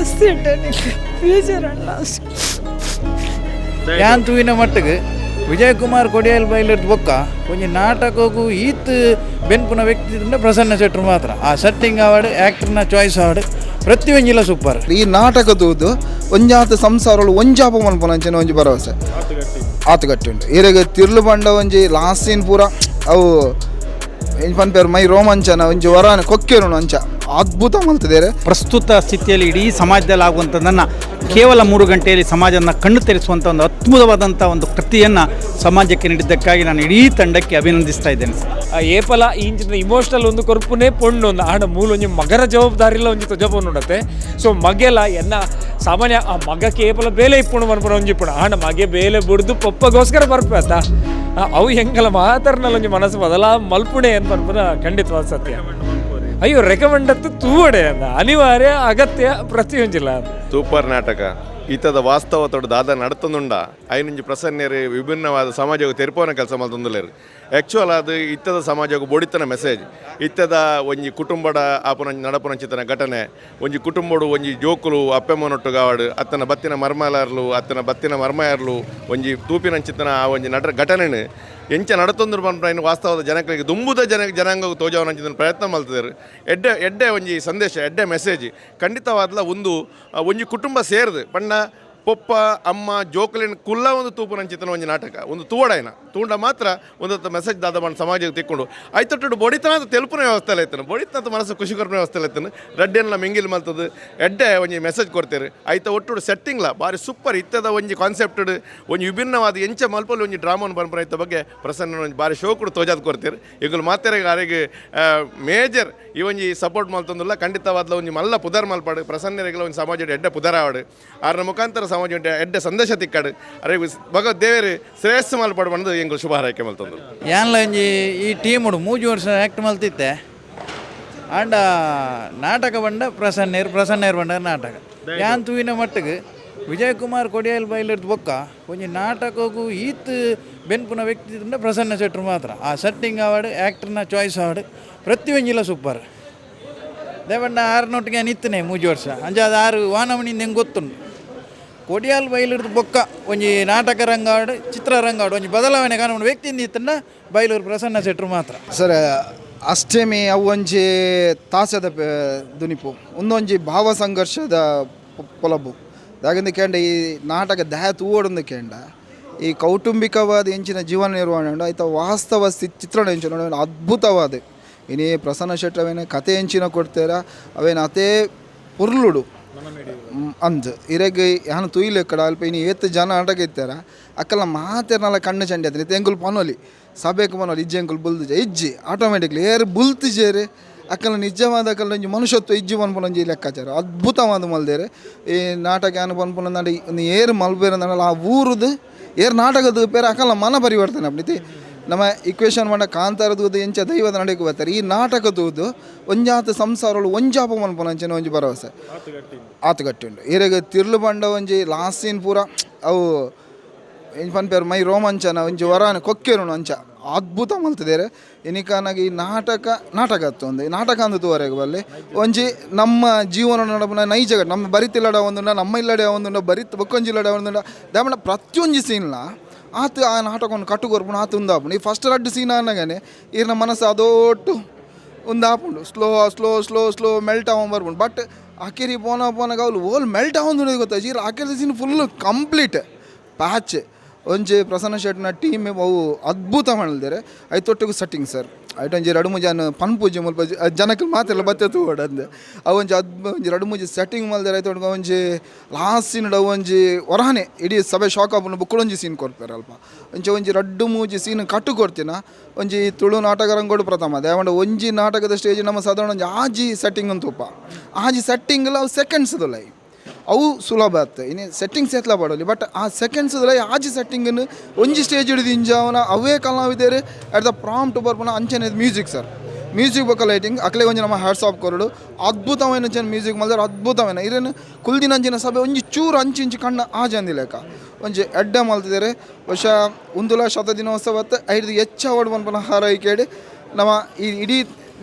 ಮಸ್ತ್ ಇಟ್ಟೆ future last. ಯಾನ್ ತೂವಿನ ಮಟ್ಟಿಗೆ ವಿಜಯಕುಮಾರ್ ಕೊಡಿಯಾಲ್ ಬೈಲಿರ್ದು ಬೊಕ್ಕ ಒಂಜಿ ನಾಟಕಗೂ ಈತ್ ಬೆನ್ಪುನ ವ್ಯಕ್ತಿ ಇದ್ರಂಡ ಪ್ರಸನ್ನ ಶೆಟ್ರು ಮಾತ್ರ. ಆ ಸೆಟ್ಟಿಂಗ್ ಆವಡ್, ಆ್ಯಕ್ಟರ್ನ ಚಾಯ್ಸ್ ಆವಡ್, ಪ್ರತಿಯೊಂಜಿಲ ಸೂಪರ್. ಈ ನಾಟಕ ತೂದು ಒಂಜಾತ ಸಂಸಾರಗಳು ಒಂಜಾಪ ಮನ್ಪುನ ಅಂಚಿನ ಒಂಜಿ ಭರವಸೆ ಆತು ಗಟ್ಟಿ ಉಂಡು. ಈರೆಗ್ ತಿರ್ಲು ಪಂಡ ಒಂಜಿ ಲಾಸ್ಟ್ ಸೀನ್ ಪೂರ ಅವು ಎಂಚ ಪನ್ಪೆರ್, ಮೈ ರೋಮಾಂಚನ, ಒಂಜಿ ವರಾನ ಕೊಕ್ಕೆರುಂಡು, ಅಂಚ ಅದ್ಭುತ ಮಲ್ತುದೆರ್. ಪ್ರಸ್ತುತ ಸ್ಥಿತಿಯಲ್ಲಿ ಇಡೀ ಸಮಾಜದಲ್ಲಿ ಆಗುವಂಥದ್ದನ್ನು ಕೇವಲ 3 ಗಂಟೆಯಲ್ಲಿ ಸಮಾಜವನ್ನು ಕಣ್ಣು ತೆರೆಸುವಂಥ ಒಂದು ಅದ್ಭುತವಾದಂಥ ಒಂದು ಕೃತಿಯನ್ನು ಸಮಾಜಕ್ಕೆ ನೀಡಿದ್ದಕ್ಕಾಗಿ ನಾನು ಇಡೀ ತಂಡಕ್ಕೆ ಅಭಿನಂದಿಸ್ತಾ ಇದ್ದೇನೆ ಸರ್. ಏಪಲ ಇಂಚಿನ ಇಮೋಷನಲ್ ಒಂದು ಕೊರ್ಪುನೇ ಪೊಣ್ಣು ಒಂದು ಆಂಡ ಮೂಲ ಒಂಜಿ ಮಗರ ಜವಾಬ್ದಾರಿಲ ಒಂಜಿ ತೊಜಪೊಂಡುಂಡತೆ. ಸೊ ಮಗೆಲ ಎನ್ನ ಸಾಮಾನ್ಯ ಆ ಮಗಕ್ಕೆ ಏಪಲ ಬೇಲೆ ಇಪ್ಪುಂಡು ಮನ್ಪುನ ಒಂಜಿ ಇಪ್ಪುಂಡು. ಆಂಡ ಮಗೆ ಬೇಲೆ ಬುಡ್ದು ಪೊಪ್ಪಗೋಸ್ಕರ ಬರ್ಪೆ ಆತ. ಅವು ಎಂಕಲ ಮಾತರ್ನಲ್ಲ ಒಂಜಿ ಮನಸ್ಸು ಬದಲಾ ಮಲ್ಪುಣೆ ಅಂತ ಪನ್ಪುನ ಖಂಡಿತವಾದ ಸತ್ಯ. ಅಯ್ಯೋ, ರೆಕಮೆಂಡ್ ಅತ್ತು ತೂವಡೆ ಅಂದ ಅನಿವಾರ್ಯ ಅಗತ್ಯ ಪ್ರತಿಯೊಂಜಿಲ್ಲ. ಸೂಪರ್ ನಾಟಕ. ಈತದ ವಾಸ್ತವ ತೊಡು ದಾದ ನಡತೊಂದುಂಡ ಐನಂಜಿ ಪ್ರಸನ್ಯರು ವಿಭಿನ್ನವಾದ ಸಮಾಜಕ್ಕೆ ತೆರಪೋನ ಕೆಲಸ ಮಲ್ತೊಂದುಲ್ಲೆರ್. ಆ್ಯಕ್ಚುಯಲ್ ಅದು ಇತ್ತದ ಸಮಾಜಕ್ಕೆ ಬೊಡಿತನ ಮೆಸೇಜ್. ಇತ್ತದ ಒಂಜಿ ಕುಟುಂಬದ ಆಪುನ ನಡಪುನಂಚಿತನ ಘಟನೆ, ಒಂಜಿ ಕುಟುಂಬಡು ಒಂಜಿ ಜೋಕುಲು ಅಪ್ಪೆಮ್ಮನೊಟ್ಟು ಗಾವಡು, ಅತ್ತನ ಬತ್ತಿನ ಮರ್ಮಲಾರ್ಲು, ಅತ್ತನ ಬತ್ತಿನ ಮರ್ಮಯಾರ್ಲು, ಒಂಜಿ ತೂಪಿನಂಚಿತನ ಆ ಒಂಜಿ ನಡ ಘಟನೆನು ಎಂಚ ನಡತೊಂದು ಪನ್ಪುನ ವಾಸ್ತವದ ಜನಗಳಿಗೆ ದುಂಬುದ ಜನ ಜನಾಂಗಕ್ಕೆ ತೋಜಾವನಂಚಿನ ಪ್ರಯತ್ನ ಮಲ್ತದೆರ್. ಎಡ್ಡೆ ಎಡ್ಡೆ ಒಂಜಿ ಸಂದೇಶ, ಎಡ್ಡೆ ಮೆಸೇಜ್. ಖಂಡಿತವಾದ್ಲ ಒಂದು ಒಂಜಿ ಕುಟುಂಬ ಸೇರ್ದು ಪಂಡ ಪೊಪ್ಪ ಅಮ್ಮ ಜೋಕುಲಿನ ಕುಲ್ಲ ಒಂದು ತೂಪುನಂಚಿತನ ಒಂಜಿ ನಾಟಕ ಒಂದು ತೂವಡಾಯನ ತೂಂಡ ಮಾತ್ರ ಒಂದು ಮೆಸೇಜ್ ದಾದ ಮಣ್ಣು ಸಮಾಜಕ್ಕೆ ತಿಕ್ಕೊಂಡು ಐತೊಟ್ಟು ಬೊಡಿತನಾದ ತೆಲುಪುನ ವ್ಯವಸ್ಥೆ ಐತನ, ಬೊಡಿತನಾದ ಮನಸ್ಸು ಖುಷಿ ಕೊರ್ಪುನ ವ್ಯವಸ್ಥೆ ಐತನ. ರಡ್ಡೆಲ್ಲ ಮಿಂಗಿಲ್ ಮಲ್ತದು ಎಡ್ಡೆ ಒಂಜಿ ಮೆಸೇಜ್ ಕೊಡ್ತೇವೆ. ಐತ ಒಟ್ಟು ಸೆಟ್ಟಿಂಗ್ಲ ಬಾರಿ ಸೂಪರ್. ಇತ್ತದ ಒಂಜಿ ಕಾನ್ಸೆಪ್ಟ್ ಒಂಜಿ ವಿಭಿನ್ನವಾದ ಎಂಚ ಮಲ್ಪಲ್ಲಿ ಒಂಜಿ ಡ್ರಾಮನ್ ಪರಂಪರೆ ಐತ ಬಗ್ಗೆ ಪ್ರಸನ್ನ ಒಂಜಿ ಬಾರಿ ಶೋಕುಡು ತೋಜಾದ್ ಕೊಡ್ತೇವೆ. ಈಗಲೂ ಮಾತೆರೆಗ್ ಅರೆಗ್ ಮೇಜರ್ ಈ ಒಂಜಿ ಸಪೋರ್ಟ್ ಮಲ್ತೊಂದುಲ್ಲ. ಖಂಡಿತವಾದ್ಲ ಒಂಜಿ ಮಲ್ಲ ಪುದರ್ ಮಲ್ಪಾಡು ಪ್ರಸನ್ನರಿಗೆಲ್ಲ ಒಂಜಿ ಸಮಾಜ ಎಡ್ಡೆ ಪುದರಾವಡು, ಆರ್ನ ಮುಖಾಂತರ ಸಮಾಜ ಎಡ್ಡೆ ಸಂದೇಶ ತಿಕ್ಕಾಡು. ಅರೆ ಭಗವದ್ ದೇವರು ಶ್ರೇಯಸ್ಸು ಮಲ್ಪಾಡು ಬಂದು ಎಂಗುಲು ಶುಭ ಹಾರೈಕೆ ಮಲ್ತೊಂದು. ಯಾನ್ಲ ಒಂಜಿ ಈ ಟೀಮುಡು 3 ವರ್ಷ ಆ್ಯಕ್ಟ್ ಮಲ್ತಿತ್ತೆ. ಆಂಡ ನಾಟಕ ಬಂಡ ಪ್ರಸನ್ನೇರ್, ಪ್ರಸನ್ನೇರ್ ಬಂಡ ನಾಟಕ. ಯಾನ್ ತೂವಿನ ಮಟ್ಟಿಗೆ ವಿಜಯಕುಮಾರ್ ಕೊಡಿಯಾಲ್ ಬೈಲಿರ್ದು ಬೊಕ್ಕ ಒಂಜಿ ನಾಟಕಗೂ ಈತ್ ಬೆನ್ಪುನ ವ್ಯಕ್ತಿ ಇದ್ರಂಡ ಪ್ರಸನ್ನ ಶೆಟ್ರು ಮಾತ್ರ. ಆ ಸೆಟ್ಟಿಂಗ್ ಆವಡ್, ಆ್ಯಕ್ಟರ್ನ ಚಾಯ್ಸ್ ಆವಡ್, ಪ್ರತಿಯೊಂಜಿಲ ಸೂಪರ್. ದೇವಣ್ಣ ಆರ್ನೊಟ್ಟಿಗೆ ನಿತ್ತನೆ 3 ವರ್ಷ ಅಂಚಾದ ಆರು ವಾನಮಣಿಂದ ಹೆಂಗೆ ಗೊತ್ತುಂಡು. ಕೊಡಿಯಾಲ್ ಬೈಲಿರ್ದು ಬೊಕ್ಕ ಒಂಜಿ ನಾಟಕ ರಂಗಾಡು, ಚಿತ್ರರಂಗಾಡು ಒಂಜಿ ಬದಲಾವಣೆ ಕಾಣುವ ವ್ಯಕ್ತಿ ಇತ್ತಂಡ ಬೈಲೂರು ಪ್ರಸನ್ನ ಶೆಟ್ರು ಮಾತ್ರ. ಸರ್, ಅಷ್ಟಮಿ ಅವು ಒಂಜಿ ತಾಸದ ದುನಿಪು, ಒಂದೊಂಜಿ ಭಾವ ಸಂಘರ್ಷದ ಪೊಲಬು. ದಾಗಂದ ಕೇಂಡ ಈ ನಾಟಕ ದ್ಯಾ ತೂವಡೊಂದು ಕೇಂಡ ಈ ಕೌಟುಂಬಿಕವಾದ ಎಂಚಿನ ಜೀವನ ನಿರ್ವಹಣೆ ಉಂಡು, ಆಯ್ತ ವಾಸ್ತವ ಚಿತ್ರಣ ಎಂಚಿನ ಉಂಡು, ಅದ್ಭುತವಾದ. ಇನಿ ಪ್ರಸನ್ನ ಶೆಟ್ಟರ್ ಅವೇನ ಕತೆ ಎಂಚಿನ ಕೊಡ್ತೇರ, ಅವೇನ ಅತೇ ಪೊರ್ಲುಡು ಅಂದ್ ಇರೆಗ್ ಯಾನ್ ತೂಯ್ಲೆಕ್ಕಡ ಅಲ್ಪ ಇನಿ ಏತ್ ಜನ ನಾಟಕ ಇತ್ತಾರ, ಅಕ್ಕಲ ಮಾತೆರ್ನಲ ಕಣ್ಣು ಚಂಡಿ ಆತನ. ಇತ್ತೆ ಎಂಕುಲು ಪನೊಲಿ, ಸಭೆಕ್ ಪನೊಲಿ, ಇಜ್ಜಿ ಎಂಕುಲು ಬುಲ್ದುಜ. ಇಜ್ಜಿ, ಆಟೋಮೆಟಿಕ್ಲಿ ಏರ್ ಬುಲ್ತಿಜೇರು ಅಕ್ಕಲ ನಿಜವಾದ ಅಕ್ಕಲ ಒಂಜಿ ಮನುಷ್ಯತ್ವ ಇಜ್ಜಿ ಪನ್ಪುನ ಒಂಜಿ ಲೆಕ್ಕಾಚಾರ. ಅದ್ಭುತವಾದ ಮಲ್ದೇರು ಈ ನಾಟಕ. ಯಾನ್ ಪನ್ಪುನ ಒಂದು ಏರು ಮಲ್ಪೇರು ಅಂದಾಂಡಲ ಆ ಊರುದು ಏರ್ ನಾಟಕದ ಪೇರು ಅಕಲ ಮನ ಪರಿವರ್ತನೆ ಆಪುಂಡು. ನಮ್ಮ ಇಕ್ವೇಶನ್ ಪಂಡ ಕಾಂತಾರದೂದು ಎಂಚ ದೈವದ ನಡೆಗೆ ಬರ್ತಾರೆ, ಈ ನಾಟಕ ತೂದು ಒಂಜಾತ ಸಂಸಾರಗಳು ಒಂಜಾಪ ಮನ್ಪುನ ಅಂಚಿನ ಒಂಜಿ ಭರವಸೆ ಆತು ಗಟ್ಟಿ ಉಂಡು. ಈರೆಗ್ ತಿರ್ಲು ಪಂಡ ಒಂಜಿ ಲಾಸ್ಟ್ ಸೀನ್ ಪೂರ ಅವು ಎಂಚ ಪನ್ಪೆರ್, ಮೈ ರೋಮಾಂಚನ, ಒಂಜಿ ವರಾನ ಕೊಕ್ಕೆರುಂಡು, ಅಂಚ ಅದ್ಭುತ ಮಲ್ತುದೆರ್. ಇನಿಕಾನಾಗ ಈ ನಾಟಕ ನಾಟಕ ಅತ್ತು ಒಂದು ನಾಟಕ ಅಂದು ತೂವರೆಗ್ ಬಲ್ಲೆ. ಒಂಜಿ ನಮ್ಮ ಜೀವನ ನಡಪುನ ನೈಜ ಘಟನೆ, ನಮ್ಮ ಬರಿತಿಲ್ಲಡ ಒಂದುಂಡ, ನಮ್ಮ ಇಲ್ಲಡೆ ಒಂದುಂಡ, ಬರಿತ್ ಬೊಕ್ಕೊಂಜಿ ಇಲ್ಲಡೆ ಒಂದುಂಡ. ದಾಯೆ ಪ್ರತಿಯೊಂಜಿ ಸೀನ್ಲ ಆತು ಆ ನಾಟಕವನ್ನು ಕಟ್ಟು ಕೊರ್ಪುಂಡು, ಆತು ಉಂದಾಪುಂಡು. ಈ ಫಸ್ಟ್ ರಡ್ಡು ಸೀನ್ ಆನಗನೆ ಈರ್ನ ಮನಸ್ಸು ಅದೋಟ್ಟು ಉಂದಾಪುಂಡು, slow slow slow slow melt ಆವೊಂದು ಬರ್ಪುಂಡು. But ಅಕೇರಿ ಪೋನ ಪೋನಾಗ ಅವ್ಲು ಓಲ್ ಮೆಲ್ಟ್ ಆವೊಂದುಂಡು ಗೊತ್ತಾಜಿ. ಈರ್ ಆಕೇರಿ scene full complete patch. ಒಂಜಿ ಪ್ರಸನ್ನ ಶೆಟ್ನ ಟೀಮ್ ಅವು ಅದ್ಭುತ ಮಲ್ದೆರ್. ಐತೊಟ್ಟಿಗೆ ಸೆಟ್ಟಿಂಗ್ ಸರ್, ಐಟ್ ಒಂಜಿ ರಡ್ಡ್ ಮೂಜಿ ಪನ್ಪುಜಿ ಮುಲ್ಪ ಜನಕ್ಕೆ ಮಾತೆಲ್ಲ ಬತ್ತೆ ತೂವೊಡು ಅಂದ್. ಅವು ಒಂಜಿ ಒಂಜಿ ರಡ್ಡ್ ಮೂಜಿ ಸೆಟ್ಟಿಂಗ್ ಮಲ್ದೆರ್. ಐತೊಟ್ಟಿಗೆ ಒಂಜಿ ಲಾಸ್ಟ್ ಸೀನ್ ಅವು ಒಂಜಿ ಹೊರಹನೆ ಇಡೀ ಸಭೆ ಶಾಕ್ ಆಪುಂಡು. ಬುಕ್ಕುಡೊಂಜಿ ಸೀನ್ ಕೊರ್ಪೆರ್ ಅಲ್ಪ. ಒಂಚ ಒಂಜಿ ರಡ್ಡ್ ಮೂಜಿ ಸೀನ್ ಕಟ್ಟು ಕೊರ್ತಿನ ಒಂಜಿ ತುಳು ನಾಟಕ ರಂಗೋಡು ಪ್ರಥಮ. ದಾಯೆ ಒಂಜಿ ನಾಟಕದ ಸ್ಟೇಜ್ ನಮ್ಮ ಸಾಧಾರಣ ಒಂಜಿ ಆಜಿ ಸೆಟ್ಟಿಂಗ್ ಅಂತ ತೂಪ. ಆಜಿ ಸೆಟ್ಟಿಂಗ್ಲ ಅವು ಸೆಕೆಂಡ್ಸ್ ದುಲೈ ಅವು ಸುಲಭ ಆತು. ಇನ್ನು ಸೆಟ್ಟಿಂಗ್ಸ್ ಎತ್ಲ ಪಾಡೊಲಿ, ಬಟ್ ಆ ಸೆಕೆಂಡ್ಸ್ ಆಜಿ ಸೆಟ್ಟಿಂಗನ್ನು ಒಂಜಿ ಸ್ಟೇಜ್ ಹಿಡಿದು ಇಂಜಾವನ ಅವೇ ಕಲಾವಿದೆರ್ at the prompt ಬರ್ಪುನ ಅಂಚನೆ music sir, music ಬೊಕ್ಕ ಲೈಟಿಂಗ್ ಅಕ್ಲೆ ಒಂಜಿ ನಮ್ಮ ಹ್ಯಾಟ್ಸ್ ಆಫ್ ಕೊರಡು. ಅದ್ಭುತವಾಯಿನ ಅಂಚಿನ ಮ್ಯೂಸಿಕ್ ಮಲ್ದೆರ್. ಅದ್ಭುತವಾಯಿನ ಇರೇನು ಕುಲ್ದಿನ ಅಂಚಿನ ಸಭೆ ಒಂಜಿ ಚೂರು ಅಂಚಿ ಇಂಚಿ ಕಣ್ಣು ಆಜಂದಿ ಲೆಕ್ಕ ಒಂಜಿ ಎಡ್ಡೆ ಮಲ್ತಿದ್ದಾರೆ. ಬಹುಶಃ ಉಂದುಲ ಶತ ದಿನೋತ್ಸವ ಐದು ಹೆಚ್ಚು ಅವಾರ್ಡ್ ಪನ್ಪುನ ಹಾರೈಕೆಡ್ ನಮ್ಮ ಈ ಇಡೀ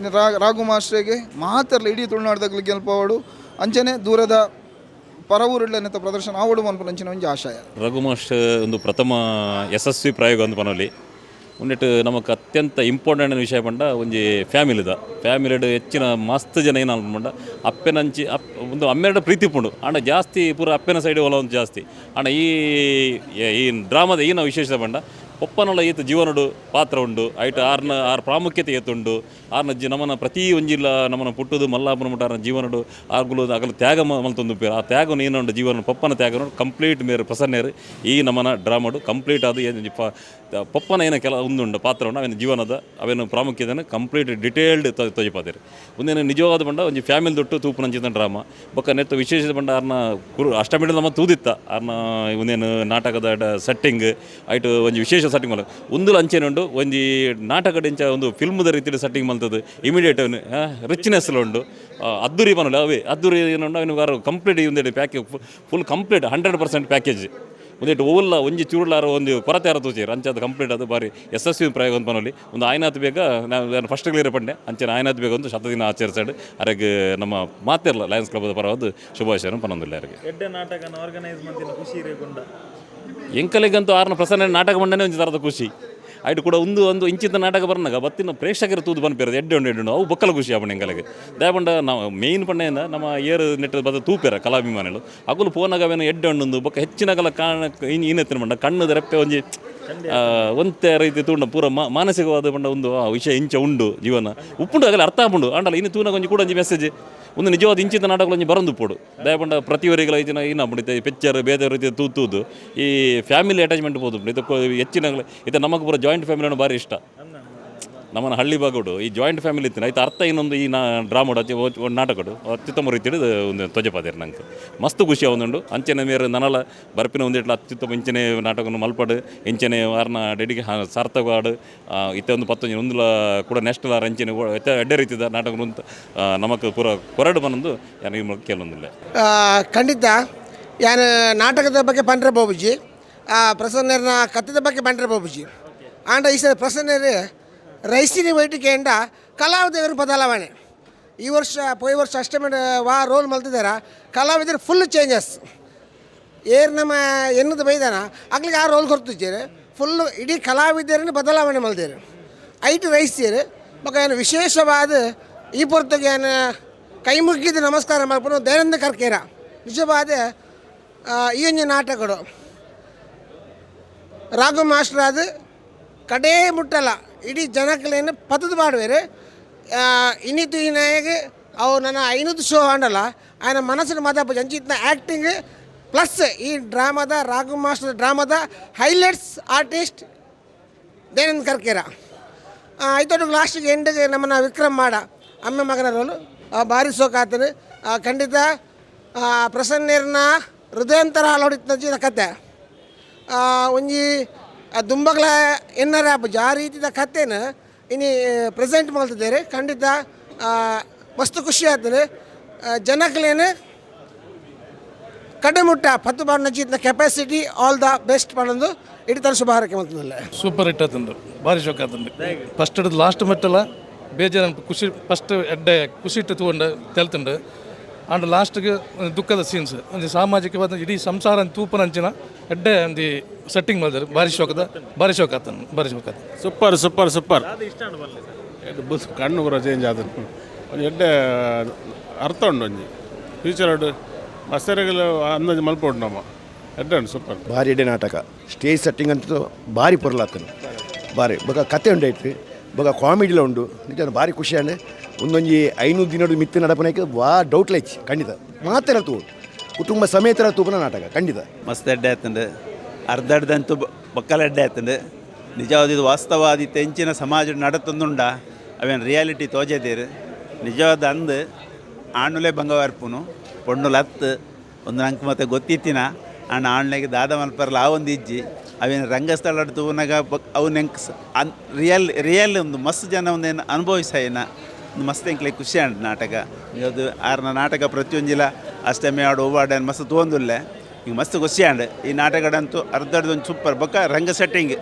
ರಾಘು ಮಾಸ್ಟ್ರಿಗೆ ಮಾತ್ರಲ್ಲ, ಇಡೀ ತುಳುನಾಡ್ದಕ್ಲೆ ಗೆಲ್ಪವಡು. ಅಂಚನೆ ದೂರದ ಪರವೂರುಡ್ಲ ನೆತ್ತ ಪ್ರದರ್ಶನ ಆವೊಡು ಮನ್ಪುನಂಚಿನ ಒಂಜಿ ಆಶಯ. ರಘು ಮಾಸ್ಟರ್ ಒಂದು ಪ್ರಥಮ ಯಶಸ್ವಿ ಪ್ರಯೋಗ ಅಂದ್ ಪನೊಲಿ. ಉಂದೆಟ್ ನಮಕ್ ಅತ್ಯಂತ ಇಂಪಾರ್ಟೆಂಟ್ ವಿಷಯ ಪಂಡ ಒಂಜಿ ಫ್ಯಾಮಿಲಿದ ಫ್ಯಾಮಿಲಿಡ್ ಹೆಚ್ಚಿನ ಮಸ್ತ್ ಜನ ಏನ ಪಂಡ ಅಪ್ಪೆನಂಚಿ ಅಪ್ ಒಂದು ಅಮ್ಮೆರಡ ಪ್ರೀತಿ ಉಪ್ಪುಂಡು, ಆಂಡ ಜಾಸ್ತಿ ಪೂರ ಅಪ್ಪೆನ ಸೈಡ್ ಒಲ ಒಂದು ಜಾಸ್ತಿ. ಆಂಡ ಈ ಈ ಡ್ರಾಮದ ಏನ ವಿಶೇಷ ಪಂಡ ಪೊಪ್ಪನೊಳ ಈತ ಜೀವನಡು ಪಾತ್ರ ಉಂಡು, ಐಟ್ ಆರ್ನ ಆರ್ ಪ್ರಾಮುಖ್ಯತೆ ಏತುಂಡು, ಆರ್ನ ಜಿ ನಮನ ಪ್ರತಿ ಒಂಜಿಲ ನಮನ ಪುಟ್ಟುದು ಮಲ್ಲಾಪುನ ಮುಟ್ಟ ಆರ್ನ ಜೀವನಡು ಆರ್ಗುಲು ಅಗಲು ತ್ಯಾಗ ಮಲ್ತೊಂದು ಉಪ್ಪೇರು. ಆ ತ್ಯಾಗನು ಏನುಂಡು ಜೀವನ ಪೊಪ್ಪನ ತ್ಯಾಗನು ಕಂಪ್ಲೀಟ್ ಮೇರು ಪ್ರಸನ್ನೇರು ಈ ನಮನ ಡ್ರಾಮಡು ಕಂಪ್ಲೀಟ್ ಅದು ಏನು ಪೊಪ್ಪನ ಏನ ಕೆಲ ಉಂದುಂಡು ಪಾತ್ರ ಉಂಡು ಅವೇನು ಜೀವನದ ಅವೇನು ಪ್ರಾಮುಖ್ಯತೆಯನ್ನು ಕಂಪ್ಲೀಟ್ ಡಿಟೇಲ್ಡ್ ತೋಜಿಪಾದೇರು. ಒಂದೇನು ನಿಜವಾದ ಪಂಡ ಒಂಜಿ ಫ್ಯಾಮಿಲಿ ದೊಟ್ಟು ತೂಪುನಂಚಿನ ಡ್ರಾಮಾ. ಬೊಕ್ಕ ನೆತ್ತ ವಿಶೇಷ ಪಂಡ ಆರ್ನ ಕುರು ಅಷ್ಟಮಿಡ ನಮ್ಮ ತೂದಿತ್ತ ಆರ್ನ ಒಂದೇನು ನಾಟಕದ ಸೆಟ್ಟಿಂಗ್ ಐಟ್ ಒಂಜಿ ವಿಶೇಷ ಸೆಟ್ಟಿಂಗ್ ಮಲ್ಲ ಉಂದುಲ ಅಂಚೆನೆ ಉಂಡು. ಒಂಜಿ ನಾಟಕದ ಇಂಚ ಒಂದು ಫಿಲ್ಮ್ದ ರೀತಿಯಲ್ಲಿ ಸೆಟ್ಟಿಂಗ್ ಮಲ್ತದ್ದು ಇಮಿಡಿಯೇಟ್ ರಿಚ್ನೆಸ್ ಉಂಡು. ಅದ್ದೂರಿ ಪನೊಲಿ ಅವೇ ಅದ್ದೂರಿ ಏನುಂಡು ಅವನು ಕಂಪ್ಲೀಟ್ ಒಂದೇಡು package full complete 100% package. ಒಂದೇಟು ಓಲ್ಲ ಒಂಜಿ ಚೂರುಲಾರ ಒಂದು ಕೊರತೆ ಆರ ತೋಚೇರು ಅಂಚಾದ ಕಂಪ್ಲೀಟ್ ಅದು ಬಾರಿ ಯಶಸ್ವಿ ಪ್ರಯೋಗ ಅಂತ ಪನೊಲಿ. ಒಂದು ಆಯ್ನಾತ್ ಬೇಗ ನಾನು ಫಸ್ಟ್ ಕ್ಲಿಯರ್ ಪಂಡೆ ಅಂಚನೆ ಆಯ್ನಾತ್ ಬೇಗ ಒಂದು ಶತದಿನ ಆಚರಿಸಾಡು ಅರೆಗ್ ನಮ್ಮ ಮಾತಿರಲ್ಲ ಲಯನ್ಸ್ ಕ್ಲಬ್ದ ಪರವಾದ ಶುಭಾಶಯ ಪನೊಂದಿಲ್ಲ ಯಾರಿಗೆ. ಎಡ್ಡೆ ನಾಟಕನ ಆರ್ಗನೈಸ್ ಮಂತಿನ ಖುಷಿ ಇರಗುಂಡ. ಎಂಕಲಿಗಂತೂ ಆರ್ನ ಪ್ರಸನ್ನ ನಾಟಕ ಮಂಡನೆ ಒಂಜಿ ಥರದ ಖುಷಿ ಆಯ್ತು ಕೂಡ ಒಂದು ಒಂದು ಇಂಚಿತ ನಾಟಕ ಬರ್ನಾಗ ಬತ್ತಿನ ಪ್ರೇಕ್ಷಕರು ತೂದು ಪನ್ಪೇರು ಎಡ್ಡೆ ಉಂಡು ಎಡ್ಡೆ ಉಂಡು ಅವು ಬೊಕ್ಕಲ ಖುಷಿ ಆಪುಂಡು ಎಂಕಲೆಗ್. ದಾಯೆಪಂಡ ನಾವು ಮೇಯ್ನ್ ಪಂಡ ನಮ್ಮ ಏರು ನೆಟ್ ಬದ ತೂಪೆರ ಕಲಾಭಿಮಾನಿಲು ಅಕುಲು ಪೋನಾಗ ಅವೇನು ಎಡ್ಡೆ ಉಂಡು ಬೊಕ್ಕ ಹೆಚ್ಚಿನ ಕಲ ಕಾಣ ಈನೆತ್ತಿನ ಪಂಡ ಕಣ್ಣು ರೆಪ್ಪೆ ಒಂಜಿ ಒಂತೆ ರೀತಿ ತೂಂಡ ಪೂರ ಮಾನಸಿಕವಾದ ಪಂಡ ಒಂದು ಆ ವಿಷಯ ಇಂಚ ಉಂಡು ಜೀವನ ಉಪ್ಪುಂಡು ಅಗಲ ಅರ್ಥ ಆಪುಂಡು. ಆಂಡಲ ಇನ್ನು ತೂನಾಗ ಒಂಜಿ ಕೂಡ ಒಂಜಿ ಮೆಸೇಜ್ ಒಂದು ನಿಜವಾದ ಇಂಚಿತ ನಾಟಕಗಳು ಒಂಜಿ ಬರಂದು ಉಪ್ಪುಡು. ದಯಪಂಡ ಪ್ರತಿಯೊರಿಗಳ ಇತ್ತಿನ ಏನಾಪುಂಡು ಇತ್ತೆ ಪಿಕ್ಚರ್ ಬೇರೆ ರೀತಿಯ ತೂತೂದು ಈ ಫ್ಯಾಮಿಲಿ ಅಟ್ಯಾಚ್ಮೆಂಟ್ ಪೋದು ಇದು ಹೆಚ್ಚಿನ ಇತ್ತೆ ನಮಗೆ ಪೂರ ಜಾಯಿಂಟ್ ಫ್ಯಾಮಿಲಿ ಭಾರಿ ಇಷ್ಟ. ನಮ್ಮನ್ನ ಹಳ್ಳಿ ಭಾಗಡು ಈ ಜಾಯಿಂಟ್ ಫ್ಯಾಮಿಲಿ ಇತ್ತು ಆಯ್ತು ಅರ್ಥ ಇನ್ನೊಂದು ಈ ನಾ ಡ್ರಾಮಡು ಅಚ್ಚಿ ಒಂದು ನಾಟಕಡು ಅತ್ಯುತ್ತಮ ರೀತಿಯಲ್ಲಿ ಒಂದು ತೊಜಪಾದಿರು ನಂಗೆ ಮಸ್ತ್ ಖುಷಿ ಒಂದುಂಡು. ಅಂಚನೆ ಮೇರೆ ನನಲ ಬರ್ಪಿನ ಒಂದಿಟ್ಲ ಅತ್ಯುತ್ತಮ ಇಂಚನೆ ನಾಟಕನು ಮಲ್ಪಡು ಇಂಚನೆ ವಾರ್ನ ಡೆಡಿಗೆ ಸಾರ್ಥಕವಾಡು ಇತ್ತೆ ಒಂದು ಪತ್ತೊಂಜಿ ಒಂದುಲ ಕೂಡ ನ್ಯಾಷನಲ್ ಆರ್ ಅಂಚನೆ ಎಡ್ಡೆ ರೀತಿದ ನಾಟಕ ನಮಕ್ ಪೂರ ಕೊರಡು ಬಂದು ಯಾನು ಈ ಮೂಲಕ ಕೇಳೊಂದಿಲ್ಲ. ಖಂಡಿತ ಯಾನು ನಾಟಕದ ಬಗ್ಗೆ ಪಂಡ್ರೆ ಬಾಬುಜಿ, ಪ್ರಸನ್ನರ್ನ ಕಥೆದ ಬಗ್ಗೆ ಪಂಡ್ರೆ ಬಾಬುಜಿ. ಆಂಡ ಈ ಸರಿ ಪ್ರಸನ್ನರು ರೈಸಿನಿ ವೈಟಿಕೆಂಡ ಕಲಾವಿದರು ಬದಲಾವಣೆ. ಈ ವರ್ಷ ಪೋಯಿ ವರ್ಷ ಅಷ್ಟಮಿ ವಾ ರೋಲ್ ಮಲ್ತಿದ್ದಾರ ಕಲಾವಿದರು ಫುಲ್ ಚೇಂಜಸ್. ಏರ್ ನಮ್ಮ ಎನ್ನದ ಬೈದಾನ ಅಗ್ಲಿಗೆ ಆ ರೋಲ್ ಕೊಡ್ತಿದ್ದಾರೆ ಫುಲ್ಲು ಇಡೀ ಕಲಾವಿದರನ್ನು ಬದಲಾವಣೆ ಮಲ್ದೇರು ಐಟ್ ರೈಸಿಯರು. ಬೊಕ ಏನು ವಿಶೇಷವಾದ ಈ ಪೊರ್ತುಗೆ ಏನು ಕೈ ಮುಗ್ಗಿದ್ದು ನಮಸ್ಕಾರ ಮಲ್ಪುನು ದಯಾನಂದ ಕರ್ಕೇರ. ನಿಜವಾದ ಈ ಒಂಜಿ ನಾಟಕಡು ರಾಘು ಮಾಸ್ಟರ್ ಅದು ಕಡೇ ಮುಟ್ಟಲ್ಲ ಇಡೀ ಜನಕ್ಲೇನು ಪತದ ಪಾಡುವೆರು. ಇನ್ನಿತ್ತು ಈ ನಾಯಕ ಅವು ನನ್ನ 500 ಶೋ ಆಂಡಲ್ಲ ಆಯನ ಮನಸ್ಸಿನ ಮಾತಾಪ ಅಂಚಿತ್ನ ಆ್ಯಕ್ಟಿಂಗ್ ಪ್ಲಸ್ ಈ ಡ್ರಾಮಾದ ರಾಘು ಮಾಸ್ಟರ್ ಡ್ರಾಮಾದ ಹೈಲೈಟ್ಸ್ ಆರ್ಟಿಸ್ಟ್ ದಯಾನಂದ ಕರ್ಕೇರ. ಐತೊಟ್ಟಿಗೆ ಲಾಸ್ಟಿಗೆ ಎಂಡಿಗೆ ನಮ್ಮನ್ನು ವಿಕ್ರಮ್ ಮಾಡ ಅಮ್ಮ ಮಗನ ರೋಲು ಭಾರಿ ಸೋಕಾತನು. ಖಂಡಿತ ಪ್ರಸನ್ನೇರ್ನ ಹೃದಯಾಂತರ ಹಾಲೋಡಿತ್ನಂಚಿನ ಕತೆ ಒಂಜಿ ದುಂಬಗ್ಲ ಎನ್ನರ ಆಪುಜಿ ಆ ರೀತಿದ ಕತೆನ ಇನಿ ಪ್ರೆಸೆಂಟ್ ಮಲ್ತಿದ್ದಾರೆ. ಖಂಡಿತ ಮಸ್ತ್ ಖುಷಿ ಆಗ್ತದೆ. ಜನಕ್ಲೇನು ಕಡೆಮುಟ್ಟ ಪತ್ತು ಬಾರ್ನ capacity all the best ಪನ್ನೊಂದು ಇಡೀ ಶುಭ ಹಾರೈಕೆ ಮಲ್ತೊಂದುಲ್ಲೆ. ಸೂಪರ್ ಹಿಟ್ ಆತುಂಡು, ಭಾರಿ ಶೋಕ್ ಆತುಂಡು. ಫಸ್ಟ್ ಹಿಡಿದು ಲಾಸ್ಟ್ ಮಟ್ಟಲ ಬೇಜಾರು ಖುಷಿ ಫಸ್ಟ್ ಎಡ್ಡೆ ಖುಷಿ ಇಟ್ಟು ತೂಂಡ ತೆಲ್ತುಂಡು. ಆಂಡ ಲಾಸ್ಟ್ಗೆ ಒಂದು ದುಃಖದ ಸೀನ್ಸ್ ಒಂಜಿ ಸಾಮಾಜಿಕವಾದ ಇಡೀ ಸಂಸಾರ ತೂಪನ ಅಂಚಿನ ಎಡ್ಡೆ ಒಂಜಿ ಸೆಟ್ಟಿಂಗ್ ಮಲ್ದೆರ್. ಭಾರಿ ಶೋಕದ ಭಾರಿ ಶೋಕ ಆತನು, ಭಾರಿ ಶೋಕ ಆತನು. Super super super. ಬಸ್ ಕಣ್ಣು ಪೂರ ಚೇಂಜ್ ಆತನು. ಒಂಜಿ ಎಡ್ಡೆ ಅರ್ಥ ಉಂಡು ಒಂಜಿ ಫ್ಯೂಚರ್ ಮಸ್ತೆರೆಗೆಲ್ಲ ಅಂದಾಜು ಮಲ್ಪೊಡು ನಮ್ಮ ಎಡ್ಡೆ ಉಂಟು ಸೂಪರ್. ಭಾರಿ ಎಡ್ಡೆ ನಾಟಕ. ಸ್ಟೇಜ್ ಸೆಟ್ಟಿಂಗ್ ಅಂತೂ ಭಾರಿ ಪೊರ್ಲಾತನು ಭಾರಿ. ಬೊಕ ಕತೆ ಉಂಡು ಐತ್ರಿ, ಬೊಕ ಕಾಮಿಡಿಲ ಉಂಡು. ನಿಜ ಭಾರಿ ಖುಷಿ ಅಂಡ್ ಒಂದೊಂಜಿ 500 ದಿನಡು ಮಿತ್ತು ನಡಪನಕ್ಕೆ ವಾ ಡೌಟ್ ಲೈಚ್. ಖಂಡಿತ ಮಾತೆರ ತೂ ಕುಟುಂಬ ಸಮೇತರ ತೂಪನ ನಾಟಕ ಖಂಡಿತ. ಮಸ್ತ್ ಎಡ್ಡೆ ಆತಂಡು, ಅರ್ಧ ಅರ್ಧ ಅಂತೂ ಬೊಕ್ಕಲ ಎಡ್ಡೆ ಆತಂಡು. ನಿಜವಾದ ಇದು ವಾಸ್ತವಾದಿ ತೆಂಚಿನ ಸಮಾಜ ನಡತೊಂದುಂಡ ಅವೇನು ರಿಯಾಲಿಟಿ ತೋಜದೇರು. ನಿಜವಾದ ಅಂದು ಆಣುಲೆ ಬಂಗವಾರ್ಪುನು ಪೊಣ್ಣುಲ ಹತ್ತು ಒಂದು ನಂಗೆ ಮತ್ತೆ ಗೊತ್ತಿತ್ತಿನ ಆಂಡ ಆಣ್ಲೆಗೆ ದಾದ ಮಲ್ಪರ್ಲ ಆ ಒಂದು ಇಜ್ಜಿ. ಅವೇನು ರಂಗಸ್ಥಳ ತೂನಗ ಅವು ನೆಂಕ್ ಅನ್ ರಿಯಲ್ ರಿಯಲ್ ಒಂದು ಮಸ್ತ್ ಜನ ಒಂದೇನು ಅನುಭವಿಸಾಯಿನ ಒಂದು ಮಸ್ತ್ ಎಂಕ್ಲೆ ಖುಷಿ ಆಂಡ್ ನಾಟಕ. ಅದು ಆರ್ನ ನಾಟಕ ಪ್ರತಿಯೊಂಜಿಲ ಅಷ್ಟಮಿ ಆಡು ಓವಾಡ ಮಸ್ತ್ ತೋಂದುಲ್ಲೆ ಈಗ ಮಸ್ತ್ ಖುಷಿ ಆಂಡ್ ಈ ನಾಟಕಡಂತೂ ಅರ್ಧ ಅರ್ಧ ಒಂದು ಸೂಪರ್. ಬೊಕ್ಕ ರಂಗ ಸೆಟ್ಟಿಂಗ್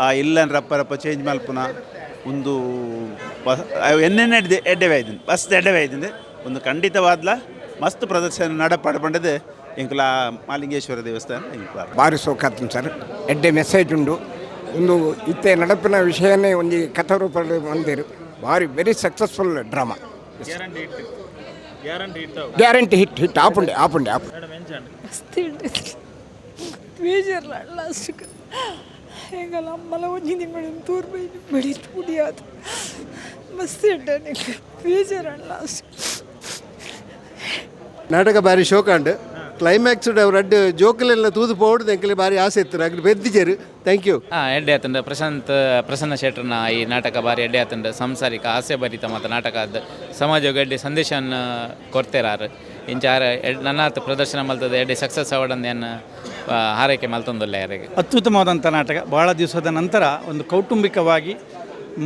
ಆ ಇಲ್ಲನ್ ರಪ್ಪ ರಪ್ಪ ಚೇಂಜ್ ಮಲ್ಪುನ ಒಂದು ಎನ್ನೆನ್ನೆ ಎಡ್ಡೆ ಎಡ್ಡೆವೆ ಆಯ್ತು ಮಸ್ತ್ ಎಡ್ಡೆವೆ ಆಯ್ತು. ಒಂದು ಖಂಡಿತವಾದ್ಲ ಮಸ್ತ್ ಪ್ರದರ್ಶನ ನಡಪಾಡು ಪಂಡದು. ಎಂಕುಲ ಮಾಲಿಂಗೇಶ್ವರ ದೇವಸ್ಥಾನ ಎಂಕುಲ. ಭಾರಿ ಸೋಕಾತು ಸರ್, ಎಡ್ಡೆ ಮೆಸೇಜ್ ಉಂಡು. ಒಂದು ಇತ್ತೆ ನಡಪಿನ ವಿಷಯನೇ ಒಂದು ಕಥಾರೂಪ ಮಂದಿರು. ಭಾರಿ very successful drama. Guarantee hit hit ಆಪುಂಡೆ ಆಪುಂಡೆ ಆಪು. ಮಸ್ತ್ ಬೇಜಾರ್ಲ ಲಾಸ್ಟ್ಗೆ. ಎಂಗಲ ಅಮ್ಮಲ ಒಂಜಿ ತಿಂಗಳು ತೂರ್ ಬೈದು ಬೆಳಿತು ಕುಡಿயாது. ಮಸ್ತ್ ಎಡ್ಡೆ ಬೇಜಾರ ಲಾಸ್ಟ್. ನಾಟಕ ಬಾರಿ ಶೋಕಾಂಡ್. ಕ್ಲೈಮ್ಯಾಕ್ಸ್ ರಡ್ಡ್ ಜೋಕುಲೆಲ್ಲ ತೂದು ಪೋಡು ಎಂಕಲೆ ಬಾರಿ ಆಸೆ ಇತ್ತು, ಅಗ್ಲು ಬೆದ್ದಿಜೆರ್. Thank you. ಎಡ್ಡೆ ಆತುಂಡು. ಪ್ರಶಾಂತ್ ಪ್ರಸನ್ನ ಶೆಟ್ಟರ್ನ ಈ ನಾಟಕ ಬಾರಿ ಎಡ್ಡೆ ಆತುಂಡು. ಸಂಸಾರಿಕ ಹಾಸ್ಯಭರಿತ ಮತ್ತು ನಾಟಕ ಆದ್ ಸಮಾಜಗ್ ಎಡ್ಡೆ ಸಂದೇಶನ್ ಕೊರ್ತೆರಾರು. ಇಂಚ ಆರ್ ನನ್ನಾತ್ ಪ್ರದರ್ಶನ ಮಲ್ತದ ಎಡ್ಡೆ ಸಕ್ಸಸ್ ಆವಡಂದು ಯಾನ್ ಹಾರೈಕೆ ಮಲ್ತೊಂದುಲ್ಲೆ ಯಾರಿಗೆ. ಅತ್ಯುತ್ತಮವಾದಂಥ ನಾಟಕ. ಭಾಳ ದಿವಸದ ನಂತರ ಒಂದು ಕೌಟುಂಬಿಕವಾಗಿ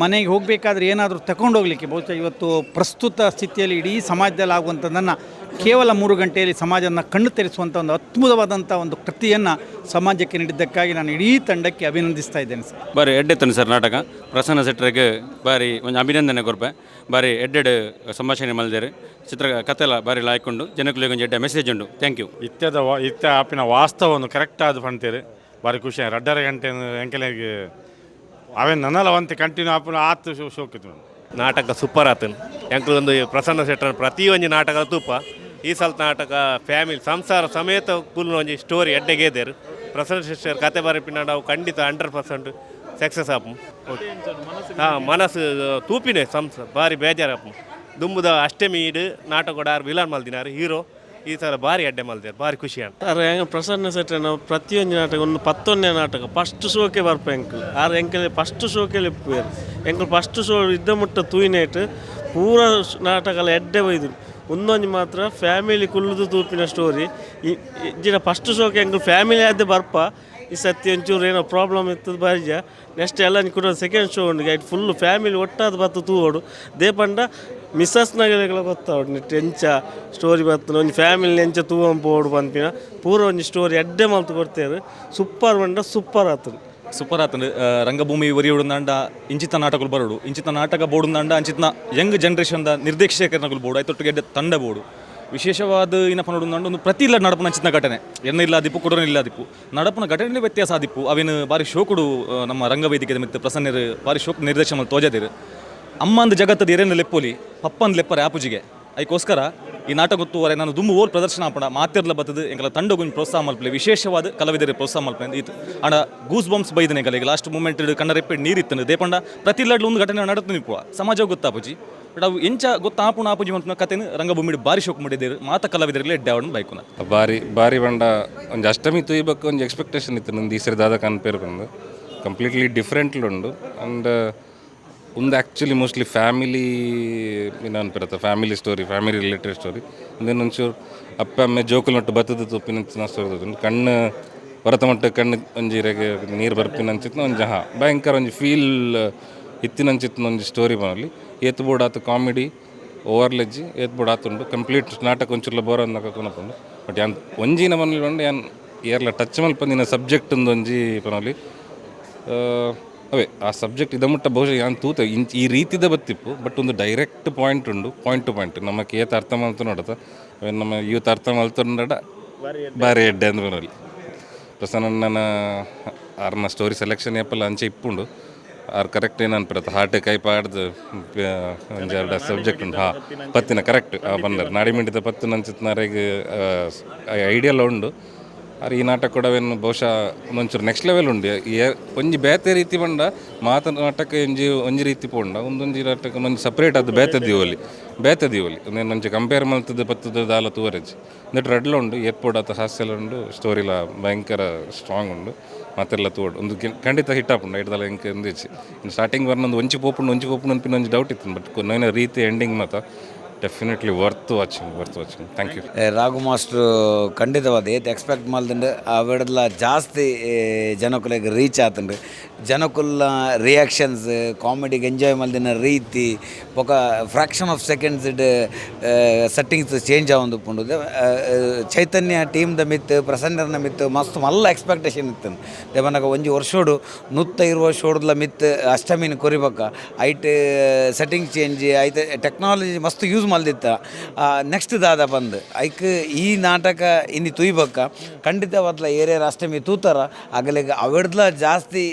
ಮನೆಗೆ ಹೋಗಬೇಕಾದ್ರೆ ಏನಾದರೂ ತಗೊಂಡೋಗ್ಲಿಕ್ಕೆ, ಬಹುಶಃ ಇವತ್ತು ಪ್ರಸ್ತುತ ಸ್ಥಿತಿಯಲ್ಲಿ ಇಡೀ ಸಮಾಜದಲ್ಲಿ ಆಗುವಂಥದ್ದನ್ನು ಕೇವಲ 3 ಗಂಟೆಯಲ್ಲಿ ಸಮಾಜವನ್ನು ಕಣ್ಣು ತೆರೆಸುವಂಥ ಒಂದು ಅದ್ಭುತವಾದಂಥ ಒಂದು ಕೃತಿಯನ್ನು ಸಮಾಜಕ್ಕೆ ನೀಡಿದ್ದಕ್ಕಾಗಿ ನಾನು ಇಡೀ ತಂಡಕ್ಕೆ ಅಭಿನಂದಿಸ್ತಾ ಇದ್ದೇನೆ ಸರ್. ಬಾರಿ ಎಡ್ಡೆತ್ತನು ಸರ್ ನಾಟಕ. ಪ್ರಸನ್ನ ಶೆಟ್ಟರಿಗೆ ಬಾರಿ ಒಂದು ಅಭಿನಂದನೆ ಕೊರ್ಪೆ. ಬಾರಿ ಎಡ್ಡೆಡ್ ಸಂಭಾಷಣೆ ಮಲ್ದೇರು. ಚಿತ್ರ ಕತೆಲ ಬಾರಿ ಲಾಯ್ಕೊಂಡು ಜನಕ್ಕುಲೆಗ್ ಒಂಜಿ ಎಡ್ಡೆ ಮೆಸೇಜ್ ಉಂಡು. Thank you. ಇತ್ಯದ ಇತ್ತೆ ಆಪಿನ ವಾಸ್ತವವನ್ನು ಕರೆಕ್ಟ್ ಆದ್ ಪಂತೇರು. ಬಾರಿ ಖುಷಿ. 2.5 ಗಂಟೆ ಎಂಕಲೆಗ್ ಅವೇನು ನನ್ನಲ್ಲ ಒಂತೆ ಕಂಟಿನ್ಯೂ ಆಪುನ ಆತು ಶೋಕಿತ್ತು. ನಾಟಕ ಸೂಪರ್ ಆತನು. ಎಂಕುಲು ಒಂದು ಪ್ರಸನ್ನ ಶೆಟ್ಟರ್ ಪ್ರತಿಯೊಂಜಿ ನಾಟಕ ತೂಪ. ಈ ಸಲ ನಾಟಕ ಫ್ಯಾಮಿಲಿ ಸಂಸಾರ ಸಮೇತ ಕುಲ್ನ ಒಂಜಿ ಸ್ಟೋರಿ ಎಡ್ಡೆಗೇದೇರು. ಪ್ರಸನ್ನ ಶೆಟ್ಟರ್ ಕತೆ ಬರೆಪಿನ ನಾವು ಖಂಡಿತ 100% ಸಕ್ಸಸ್ ಆಪು. ಹಾಂ, ಮನಸ್ಸು ತೂಪಿನೇ ಸಂಸ ಭಾರಿ ಬೇಜಾರಪ್ಪ. ದುಂಬುದ ಅಷ್ಟಮಿ ಇಡು ನಾಟಕ ಆರು ವಿಲನ್ ಮಲ್ದಿನಾರು ಹೀರೋ. ಈ ಸಲ ಭಾರಿ ಅಡ್ಡೆ ಮಲ್ದೇರು, ಭಾರಿ ಖುಷಿ ಅಂತ. ಆರ್ ಹೆಂಗೆ ಪ್ರಸನ್ನ ಶೆಟ್ಟರ್ನ ಪ್ರತಿಯೊಂದು ನಾಟಕ ಒಂದು 11ನೇ ನಾಟಕ ಫಸ್ಟ್ ಶೋಕೆ ಬರ್ಪ ಎಂಕಲ್. ಆರ್ ಎಂಕಲ್ ಫಸ್ಟ್ ಶೋಕೆ ಲಿಪ್ಪುವೆರ್. ಎಂಕಲ್ ಫಸ್ಟ್ ಶೋ ಇದ್ದ ಮುಟ್ಟ ತೂಯಿನೇಟ್ ಪೂರ ನಾಟಕಲ ಎಡ್ಡೆ ಬೈದು. ಒಂದೊಂದು ಮಾತ್ರ ಫ್ಯಾಮಿಲಿ ಕುಲ್ಲುದು ತೂಪಿನ ಸ್ಟೋರಿ. ಇಜ್ಜಿನ ಫಸ್ಟ್ ಶೋಕೆ ಎಂಕಲ್ ಫ್ಯಾಮಿಲಿ ಆದ ಬರ್ಪ. ಈ ಸತಿ ಒಂಚೂರು ಏನೋ ಪ್ರಾಬ್ಲಮ್ ಇತ್ತದ ಬಾರಿಜ. ನೆಕ್ಸ್ಟ್ ಎಲ್ಲ ಕೂಡ ಸೆಕೆಂಡ್ ಶೋ ಉಂಡು ಐಟ್ ಫುಲ್ ಫ್ಯಾಮಿಲಿ ಒಟ್ಟಾದ ಬತ್ತು ತೂವೋಡು. ದೇಪಂಡ ಮಿಸ್ಸಸ್ನಾಗೆಲ್ಲ ಗೊತ್ತಾವಡು ನೆಟ್ ಎಂಚ ಸ್ಟೋರಿ ಬರ್ತದೆ, ಒಂಜಿ ಫ್ಯಾಮಿಲಿ ಎಂಚ ತೂವಂ ಪೋಡು ಪನ್ಪಿನ ಪೂರ ಒಂಜಿ ಸ್ಟೋರಿ ಎಡ್ಡೆ ಮಲ್ತು ಕೊಡ್ತೇವೆ. ಸೂಪರ್ ಬಂಡ ಸೂಪರ್ ಆತುಂಡು. ಸೂಪರ್ ಆತುಂಡು. ರಂಗಭೂಮಿ ಒರಿಯುಡುಂದಾಂಡ ಇಂಚಿತ ನಾಟಕಗಳು ಬರೋಡು, ಇಂಚಿತ ನಾಟಕ ಬೋಡುಂದಾಂಡ ಅಂಚಿತನ ಯಂಗ್ ಜನರೇಷನ್ದ ನಿರ್ದೇಶಕರನಗಳು ಬೋಡು, ಐತೊಟ್ಟಿಗೆ ಎಡ್ಡೆ ತಂಡ ಬೋಡು. ವಿಶೇಷವಾದ ಏನಪ್ಪ ನೋಡುಂದಾಂಡ ಒಂದು ಪ್ರತಿ ಇಲ್ಲ ನಡಪುನ ಅಂಚಿನ ಘಟನೆ ಎನ್ನ ಇಲ್ಲ ದಿಪ್ಪು ಕೊಡೋನ ಇಲ್ಲ ದಿಪ್ಪು ನಡಪುನ ಘಟನೆ ವ್ಯತ್ಯಾಸ ಆದಿಪ್ಪು. ಅವೇನು ಬಾರಿ ಶೋಕುಡು ನಮ್ಮ ರಂಗವೇದಿಕೆ ಮಿತ್ತು ಪ್ರಸನ್ನರು ಬಾರಿ ಶೋಕ್ ನಿರ್ದೇಶನ ಮಲ್ತ್ ತೋಜದಿರು. ಅಮ್ಮ ಅಂದ ಜಗತ್ತದ ಏರೇನು ಲೆಪ್ಪೋಲಿ ಪಪ್ಪಂದು ಲೆಪ್ಪರೆ ಆಪುಜಿಗೆ. ಐಕೋಸ್ಕರ ಈ ನಾಟಕ ಗೊತ್ತುವರೆ ನಾನು ದುಂಬು ಓಲ್ ಪ್ರದರ್ಶನ ಆಪಣ ಮಾತಿರ್ಲ ಬತ್ತದು ಎಂಕಲ ತಂಡಗೊಂಜಿ ಪ್ರೋತ್ಸಾಹ ಮಲ್ಪಲೆ, ವಿಶೇಷವಾದ ಕಲಾವಿದರಿಗೆ ಪ್ರೋತ್ಸಾಹ ಮಲ್ಪಲೆ ಇತ್ತು. ಅಂಡ ಗೂಸ್ ಬಂಪ್ಸ್ ಬೈದನೆ ಎಂಕಲೆಗ್ ಲಾಸ್ಟ್ ಮೂಮೆಂಟ್ ಕಣ್ಣ ರೆಪ್ಪೆ ನೀರಿತ್ತನು. ದೇಪಂಡ ಪ್ರತಿ ಲಡ್ಲು ಒಂದು ಘಟನೆ ನಡತು ನಿಪ್ಪುವ ಸಮಾಜ ಗೊತ್ತಾಪುಜಿ. ಬಟ್ ಅವು ಎಂಚ ಗೊತ್ತಾಪುಣ ಆಪುಜಿ ಮಲ್ಪುನ ಕತೆನು ರಂಗಭೂಮಿ ಬಾರಿ ಶೋಕ್ ಮಾಡಿದ್ದೇರು. ಮಾತ ಕಲಾವಿದರಿಗೆ ಎಡ್ಡೆ ಅವನು ಬೈಕುನ. ಬಾರಿ ಬಾರಿ ಬಂಡ ಒಂಜಿ ಅಷ್ಟಮಿ ತೂಯ್ಬೇಕು ಒಂಜಿ ಎಕ್ಸ್ಪೆಕ್ಟೇಷನ್ ಇತ್ತು ನಂದು. ಈ ಸರಿ ದಾದ ಕನ್ಪೇರ್ ಬಂದು ಕಂಪ್ಲೀಟ್ಲಿ ಡಿಫ್ರೆಂಟ್ಲಿ ಉಂಡು. ಆ್ಯಂಡ್ ಒಂದು ಆ್ಯಕ್ಚುಲಿ ಮೋಸ್ಟ್ಲಿ ಫ್ಯಾಮಿಲಿ ಅನ್ಪಿರತ್ತೆ, family story, family related story. ಒಂದೇನು ಒಂಚೂರು ಅಪ್ಪ ಅಮ್ಮೆ ಜೋಕುಲ್ ನಟ್ಟು ಬತ್ತದ ತುಪ್ಪಿನ ಸ್ಟೋರಿ ಉಂಡು. ಕಣ್ಣು ಹೊರತ ಮಟ್ಟ ಕಣ್ಣು ಒಂಜಿ ರೆಗೆ ನೀರು ಬರ್ಪಿನ ಅಂಚಿತ್ನ ಒಂಜಿ ಹಾಂ ಭಯಂಕರ ಒಂಜಿ ಫೀಲ್ ಇತ್ತಿನಂಚಿತ್ನ ಒಂಜಿ ಸ್ಟೋರಿ ಬನಲ್ಲಿ. ಏತ್ ಬೋರ್ಡ್ ಆತು ಕಾಮಿಡಿ ಓವರ್ಲೆಜ್ಜಿ ಏತ್ ಬೋರ್ಡ್ ಆತುಂಡು. ಕಂಪ್ಲೀಟ್ ನಾಟಕ ಒಂಚೂರ್ಲ ಬೋರ್ ಅಂದಾಗ ಕೊನಪುಂಡು. ಬಟ್ ಯಾನ್ ಒಂಜಿನ ಮನಲಿ ಉಂಡು ಯಾನ್ ಏರ್ಲ ಟಚ್ ಮಲ್ಪಂದಿನ ಸಬ್ಜೆಕ್ಟ್ ಒಂಜಿ ಪನೊಲಿ. ಅವೇ ಆ ಸಬ್ಜೆಕ್ಟ್ ಇದ ಮುಟ್ಟ ಬಹುಶಃ ಯಾನ್ ತೂತ ಇಂಚ್ ಈ ರೀತಿದ ಬತ್ತಿಪ್ಪು. ಬಟ್ ಒಂದು ಡೈರೆಕ್ಟ್ ಪಾಯಿಂಟ್ ಉಂಡು, ಪಾಯಿಂಟ್ ಟು ಪಾಯಿಂಟ್ ನಮಕ್ ಏತ್ ಅರ್ಥ ಮಲ್ತು ನೋಡತ ಅವೇನು ನಮ್ಮ ಯೂತ್ ಅರ್ಥ ಮಲ್ತುಂಡಡ ಬಾರಿ ಎಡ್ಡೆ ಅಂದ್ ಪನೊಲಿ. ಪ್ರಸನ್ನನ ಆರ್ನ ಸ್ಟೋರಿ ಸೆಲೆಕ್ಷನ್ ಏಪಲ ಅಂಚೆ ಇಪ್ಪುಂಡು. ಆರ್ ಕರೆಕ್ಟ್ ಏನು ಅನ್ಪಿರತ್ತೆ ಹಾರ್ಟ್ ಕೈ ಪಾಡ್ದು ಒಂಜಿ ಎರಡು ಸಬ್ಜೆಕ್ಟ್ ಉಂಟು. ಹಾಂ ಪತ್ತಿನ ಕರೆಕ್ಟ್ ಬಂದರ್ ನಾಡಿಮಿಂಡಿದ ಪತ್ತಿನ ಅಂಚಿತ್ನಾರೆಗ್ ಐಡಿಯಲ್ ಉಂಡು. ಆರ್ ಈ ನಾಟಕ ಕೂಡ ಬಹುಶಃ ಒಂಚೂರು ನೆಕ್ಸ್ಟ್ ಲೆವೆಲ್ ಉಂಡು. ಒಂಜಿ ಬೇತೆ ರೀತಿ ಬಂಡ ಮಾತ ನಾಟಕ ಒಂಜಿ ಒಂಜಿ ರೀತಿ ಪೋಂಡ ಒಂದೊಂಜಿ ನಾಟಕ ಒಂಜಿ ಸಪ್ರೇಟ್ ಅದು ಬೇತೆ ದೀವೊಲಿ ಬೇತೆ ದೀವೊಲಿ ಒಂಜಿ ಕಂಪೇರ್ ಮಲ್ತದ ಪತ್ತದ ದಾಲ ತೂವರೆಜ್ ನೆಟ್ ರಡ್ಲ ಉಂಡು. ಏತ್ಪೋಡ್ ಆತ ಹಾಸ್ಯಲ ಉಂಡು, ಸ್ಟೋರಿಲ ಭಯಂಕರ ಸ್ಟ್ರಾಂಗ್ ಉಂಡು. ಮಾತೆಲ್ಲ ತೋಡು ಒಂದು ಖಂಡಿತ ಹಿಟ್ ಆಪುಂಡು ಐಡ್ದಲ ಎಂಕ್ ಒಂದಿಚ್ಚಿ. ಸ್ಟಾರ್ಟಿಂಗ್ ಬರ್ನೊಂದು ಒಂಚಿ ಪೋಪುಂಡು ಒಂಚಿ ಪೋಪುಂಡು ಅನ್ಪಿನ ಒಂಜಿ ಡೌಟ್ ಇತ್ತು. ಬಟ್ ನೋಯ್ನ ರೀತಿ ಎಂಡಿಂಗ್ ಮಾತ definitely worth watching, worth watching. Thank you. Raghu master ಖಂಡಿತವಾದ ಏತ್ ಎಕ್ಸ್ಪೆಕ್ಟ್ ಮಲ್ದುಂಡು ಆ ವಿಡದ್ಲ ಜಾಸ್ತಿ ಜನಕುಲೆಗ್ ರೀಚ್ ಆತುಂಡು. ಜನಕುಲ್ಲ ರಿಯಾಕ್ಷನ್ಸ್ ಕಾಮಿಡಿಗೆ ಎಂಜಾಯ್ ಮಲ್ದಿನ ರೀತಿ ಬೊಕ fraction of seconds settings change ಆವೊಂದುಪ್ಪುಂಡು. Chaitanya team the ಮಿತ್ ಪ್ರಸನ್ನರ್ನ ಮಿತ್ ಮಸ್ತ್ ಮಲ್ಲ ಎಕ್ಸ್ಪೆಕ್ಟೇಷನ್ ಇತ್ತು. ದೇವನಗ ಒಂಜಿ ವರ್ಷೋಡು 120 ಶೋಡ್ಲ ಮಿತ್ ಅಷ್ಟಮಿನ ಕೊರಿಬಕ್ಕ ಐಟ್ ಸೆಟ್ಟಿಂಗ್ ಚೇಂಜ್ ಐತ ಟೆಕ್ನಾಲಜಿ ಮಸ್ತ್ ಯೂಸ್ ಮಲ್ದಿತ್ತ. ನೆಕ್ಸ್ಟ್ ದಾದ ಬಂದು ಐಕ್ ಈ ನಾಟಕ ಇನಿ ತುಯ್ಬಕ್ಕ ಖಂಡಿತವಾದ್ಲ ಏರಿಯರ್ ಅಷ್ಟಮಿ ತೂತಾರ ಅಗಲಿಗೆ ಅವೆಡ್ಲ ಜಾಸ್ತಿ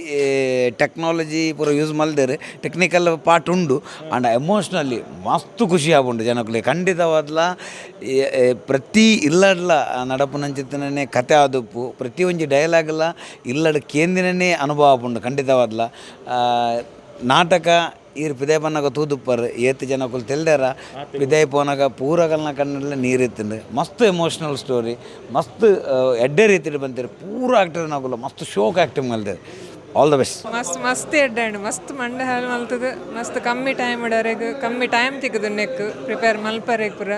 ಟೆಕ್ನಾಲಜಿ ಪೂರ ಯೂಸ್ ಮಲ್ದೇರು ಟೆಕ್ನಿಕಲ್ ಪಾರ್ಟ್ ಉಂಡು. ಆ್ಯಂಡ್ ಎಮೋಷ್ನಲಿ ಮಸ್ತ್ ಖುಷಿ ಆಪುಂಡು ಜನಕ್ಕುಲೆ ಖಂಡಿತವಾದ್ಲ. ಪ್ರತಿ ಇಲ್ಲಡ್ಲ ನಡಪುನಂಚಿತ್ತನೇ ಕತೆ ಆದುಪ್ಪು ಪ್ರತಿ ಒಂಜಿ ಡೈಲಾಗ್ಲ ಇಲ್ಲಡ್ ಕೇಂದಿನನೇ ಅನುಭವ ಆಪುಂಡು ಖಂಡಿತವಾದ್ಲ. ನಾಟಕ ಈರ್ ಪಿದಾಯ್ ಪನ್ನಗ ತೂದುಪ್ಪರ್ ಏತ್ ಜನಕುಲು ತೆಲ್ದಾರ ಪಿದಾಯ್ ಪೋನಾಗ ಪೂರಗಲ್ನ ಕಣ್ಣಲ್ಲಿ ನೀರು ಇತ್ತಂಡು. ಮಸ್ತ್ ಎಮೋಷ್ನಲ್ ಸ್ಟೋರಿ ಮಸ್ತ್ ಎಡ್ಡೆ ರೀತಿಡ್ ಬಂತೀರು ಪೂರ ಆ್ಯಕ್ಟರ್ ನಕುಲು ಮಸ್ತ್ ಶೋಕ್ ಆ್ಯಕ್ಟಿಂಗ್ ಮಲ್ದೇರು. All the best. ಮಸ್ತ್ ಮಸ್ತ್ ಎಡ್ಡೆ ಮಸ್ತ್ ಮಂಡೆ ಹಾಲು ಮಲ್ತದ ಮಸ್ತ್ ಕಮ್ಮಿ ಟೈಮ್ ಇಡರೆಗ್ ಕಮ್ಮಿ ಟೈಮ್ ತಿಕ್ಕದು ನೆಕ್ ಪ್ರಿಪೇರ್ ಮಲ್ಪರೆಗ್ ಪೂರ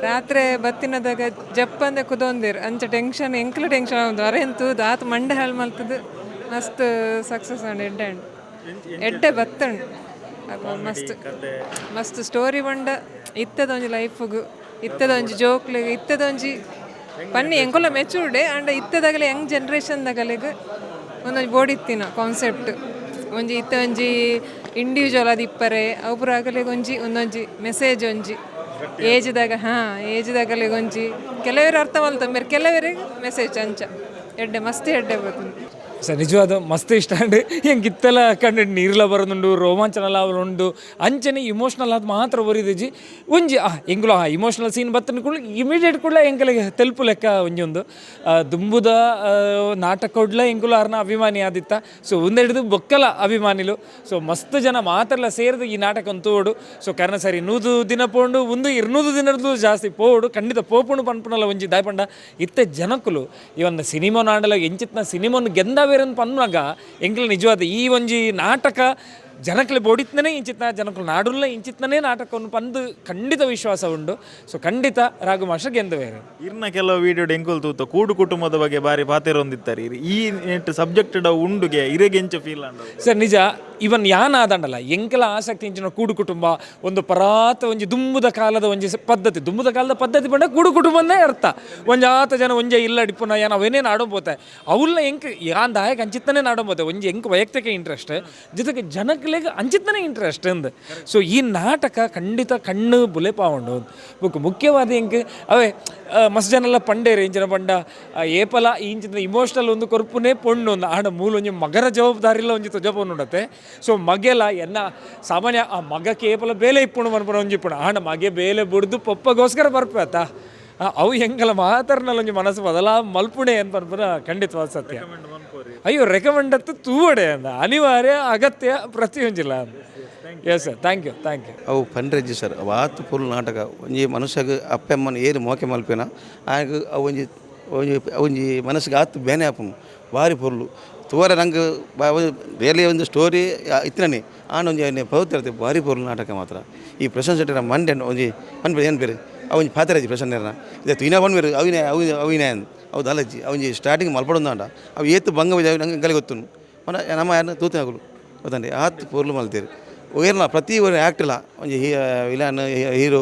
ರಾತ್ರಿ ಬತ್ತಿನದಾಗ ಜಪ್ಪಂದೆ ಕುದೊಂದಿರು ಅಂಚ ಟೆನ್ಷನ್ ಎಂಕ್ಲ ಟೆನ್ಷನ್ ಆವೊಂದು ಅರೆನ್ ತೂದು ಆತ್ ಮಂಡೆ ಹಾಲು ಮಲ್ತದ ಮಸ್ತ್ ಸಕ್ಸಸ್ ಆಂಡ್ ಎಡ್ಡೆ ಎಡ್ಡೆ ಬತ್ತಂಡು ಮಸ್ತ್ ಮಸ್ತ್ ಸ್ಟೋರಿ ಬಂಡ ಇತ್ತದ ಒಂಜಿ ಲೈಫ್ಗು ಇತ್ತದ ಒಂಜಿ ಜೋಕ್ಲಿಗ್ ಇತ್ತದ ಒಂಜಿ ಪನ್ನಿ ಎಂಕುಲ ಮೆಚೂರ್ಡೆ ಆಂಡ ಇತ್ತದಾಗಲೆ ಯಂಗ್ ಜನ್ರೇಷನ್ ದಗಲೆಗ್ ಒಂದೊಂಜಿ ಬೋಡಿತ್ತಿನ ಕಾನ್ಸೆಪ್ಟ್ ಒಂಜಿ ಇತ್ತ ಒಂಜಿ ಇಂಡಿವಿಜುವಲ್ ಅದು ಇಪ್ಪರೆ ಅವು ಪೂರ ಆಗಲೆಗ್ ಒಂಜಿ ಒಂದೊಂಜಿ ಮೆಸೇಜ್ ಒಂಜಿ ಏಜ್ದಾಗ ಹಾಂ ಏಜ್ದಾಗಲೆಗ್ ಒಂಜಿ ಕೆಲವರು ಅರ್ಥ ಮಲ್ತಂಬೆರ್ ಕೆಲವರಿಗೆ ಮೆಸೇಜ್ ಅಂಚ ಎಡ್ಡೆ ಮಸ್ತ್ ಎಡ್ಡೆ ಬರ್ತದೆ. ಸರ್ ನಿಜವಾದ ಮಸ್ತ್ ಇಷ್ಟ ಅಂಡ್ ಎಂಕ್ ಇತ್ತೆಲ ಕಣ್ಣು ನೀರ್ಲ ಬರೋದುಂಡು ರೋಮಾಂಚನಲ ಉಂಡು ಅಂಚನೆ ಇಮೋಷ್ನಲ್ ಆದ್ ಮಾತ್ರ ಒರಿದಿಜಿ ಒಂಜಿ ಆ ಎಂಗುಲ ಆ ಇಮೋಷ್ನಲ್ ಸೀನ್ ಬತ್ತನ ಕೂಡ ಇಮಿಡಿಯೇಟ್ ಕೂಡ ಎಂಕಲಿಗೆ ತೆಲ್ಪು ಲೆಕ್ಕ ಒಂಜೊಂದು ದುಂಬುದ ನಾಟಕೊಡ್ಲ ಎಂಕುಲು ಅರ್ನ ಅಭಿಮಾನಿ ಆದಿತ್ತ. ಸೊ ಒಂದೆಡ್ದು ಬೊಕ್ಕಲ ಅಭಿಮಾನಿಲು. ಸೊ ಮಸ್ತ್ ಜನ ಮಾತ್ರಲ ಸೇರಿದು ಈ ನಾಟಕ ತೋಡು. ಸೊ ಕರ್ನ ಸರಿ 100 ದಿನ ಪೋಂಡು ಒಂದು 200 ದಿನದ್ದು ಜಾಸ್ತಿ ಪೋಡು ಖಂಡಿತ ಪೋಪುಂಡು ಪನ್ಪುನಲ ಒಂಜಿ ದಾಯಪಂಡ ಇತ್ತೆ ಜನಕುಲು ಇವನ್ನ ಸಿನಿಮಾ ನಾಡಲ ಎಂಚಿತ್ನ ಸಿನಿಮಾನು ಗೆಂದ ಪನ್ನುವಾಗ ಎಂಕಲ್ ನಿಜವಾದ ಈ ಒಂಜಿ ನಾಟಕ ಜನಕ್ಲೆ ಬೋಡಿತ್ನೇ ಇಂಚಿತ್ನ ಜನಕುಲು ನಾಡುಲ್ಲ ಇಂಚಿತ್ನೇ ನಾಟಕವನ್ನು ಪಂದು ಖಂಡಿತ ವಿಶ್ವಾಸ ಉಂಡು. ಸೊ ಖಂಡಿತ ರಾಘು ಮಾಸ್ಟರ್ ಗೆಂದ ಬೇರೆ. ಇರ್ನ ಕೆಲವು ವಿಡಿಯೋ ಎಂಕುಲು ತೂತ ಕೂಡು ಕುಟುಂಬದ ಬಗ್ಗೆ ಬಾರಿ ಪಾತೆರೊಂದಿತ್ತಾರೆ ಈ ನೆಟ್ ಸಬ್ಜೆಕ್ಟ್ ಉಂಡುಗೆ ಇರೆಗೆ ಎಂಚ ಫೀಲ್ ಅಂಡ. ಸರ್ ನಿಜ ಇವನ್ ಯಾನ್ ಆದಂಡಲ್ಲ ಎಂಕಲ ಆಸಕ್ತಿ ಇಂಚಿನ ಕೂಡು ಕುಟುಂಬ ಒಂದು ಪರಾತ ಒಂಜಿ ದುಂಬುದ ಕಾಲದ ಒಂಜಿ ಪದ್ಧತಿ ದುಂಬುದ ಕಾಲದ ಪದ್ಧತಿ ಬಂಡ ಕೂಡು ಕುಟುಂಬನೇ ಅರ್ಥ ಒಂಜಿ ಆತ ಜನ ಒಂಜೆ ಇಲ್ಲ ಡಿಪ್ಪುನ ಯಾನ್ ಅವೇನೇ ನಾಡೋಬೋತೆ ಅವನ್ನ ಎಂಕ್ ಯಾನ್ ದಾಯಕ ಅಂಚಿತ್ತನೇ ನಾಡೋಬೋತೆ ಒಂಜಿ ಎಂಕ್ ವೈಯಕ್ತಿಕ ಇಂಟ್ರೆಸ್ಟ್ ಜೊತೆಗೆ ಜನಕ್ಲೆಗ್ ಅಂಚಿತ್ತನೇ ಇಂಟ್ರೆಸ್ಟ್ ಅಂದ್. ಸೊ ಈ ನಾಟಕ ಖಂಡಿತ ಕಣ್ಣು ಬುಲೆಪಾವುಂಡು ಬುಕ್ ಮುಖ್ಯವಾದ ಎಂಕ್ ಅವೇ ಮಸ್ತ್ ಜನ ಪಂಡೇರು ಇಂಚಿನ ಪಂಡ ಏಪಲ ಇಂಚಿನ ಇಮೋಷ್ನಲ್ ಒಂದು ಕೊರ್ಪುನೇ ಪೊಣ್ಣು ಒಂದು ಆಂಡ ಮೂಲ ಒಂಜಿ ಮಗರ ಜವಾಬ್ದಾರಿಲ್ಲ ಒಂಜಿ ತೊಜಪೊಂಡುಂಡತೆ. ಸೊ ಮಗೆಲ ಎನ್ನ ಸಾಮಾನ್ಯ ಆ ಮಗ ಕೇಪಲ ಬೇಲೆ ಇಪ್ಪುಂಡು ಮನ್ಪುನ ಒಂಜಿ ಇಪ್ಪುಂಡು ಆಂಡ ಮಗೆ ಬೇಲೆ ಬುಡ್ದು ಪೊಪ್ಪಗೋಸ್ಕರ ಬರ್ಪೇತ ಅವು ಎಂಕಲ ಮಾತರ್ನಲ್ಲ ಒಂಜಿ ಮನಸ್ಸು ಬದಲಾ ಮಲ್ಪುಣೆ ಅಂತ ಪನ್ಪುನ ಖಂಡಿತವಾದ ಸತ್ಯ. ಅಯ್ಯೋ ರೆಕಮೆಂಡ್ ಅತ್ತು ತೂವಡೆ ಅಂದ ಅನಿವಾರ್ಯ ಅಗತ್ಯ ಪ್ರತಿಯೊಂಜಿಲ್ಲ. Yes sir, thank you thank you. ಅವು ಪಂಡ್ರೆಜ್ಜಿ ಸರ್ ಅವು ಆತು ಪುಲ್ ನಾಟಕ ಒಂಜಿ ಮನುಷ್ಯಗ್ ಅಪ್ಪೆಮ್ಮನ ಏರು ಮೋಕೆ ಮಲ್ಪೇನ ಆಗ ಅವು ಒಂಜಿ ಒಂಜಿ ಒಂಜಿ ಮನಸ್ಸಿಗೆ ಆತು ಬೇನೆ ಆಪುಂಡು ಭಾರಿ ಪೊರ್ಲು ತೂವರೆ ನಂಗೆ ರಿಯಲಿ ಒಂದು ಸ್ಟೋರಿ ಇತ್ತನೇ ಆಂಡ ಒಂಜಿ ಪವಿತ್ರ ಭಾರಿ ಪೊರ್ಲು ನಾಟಕ ಮಾತ್ರ. ಈ ಪ್ರಶಂಸೆ ಶೆಟ್ಟಿನ ಮಂಡೆ ಒಂಜಿ ಪನ್ಪೆ ಏನು ಬೇರೆ ಅವು ಒಂಜಿ ಪಾತ್ರಾಜಿ ಪ್ರಸನ್ನೆರ್ನ ಇದೆ ತುಯಿನ ಪನ್ಪೆರು ಅವಿನ ಅವು ಅವಿನ ಅವು ದಾಲಜ್ಜಿ ಅವು ಸ್ಟಾರ್ಟಿಂಗ್ ಮಲ್ಪಡೊಂದು ಅವು ಏತು ಬಂಗ ನಂಗೆ ಗಲಿ ಗೊತ್ತು ಪಂಡ ನಮ್ಮ ಯಾರನ್ನ ತೂತಿನಕುಲು ಗೊತ್ತಂడి ಆತು ಪೊರ್ಲು ಮಲ್ತೇರು ಒಯ್ಯರ್ನ ಪ್ರತಿ ಒಂದು ಆ್ಯಕ್ಟಿಲ್ಲ ಒಂಜಿ villain hero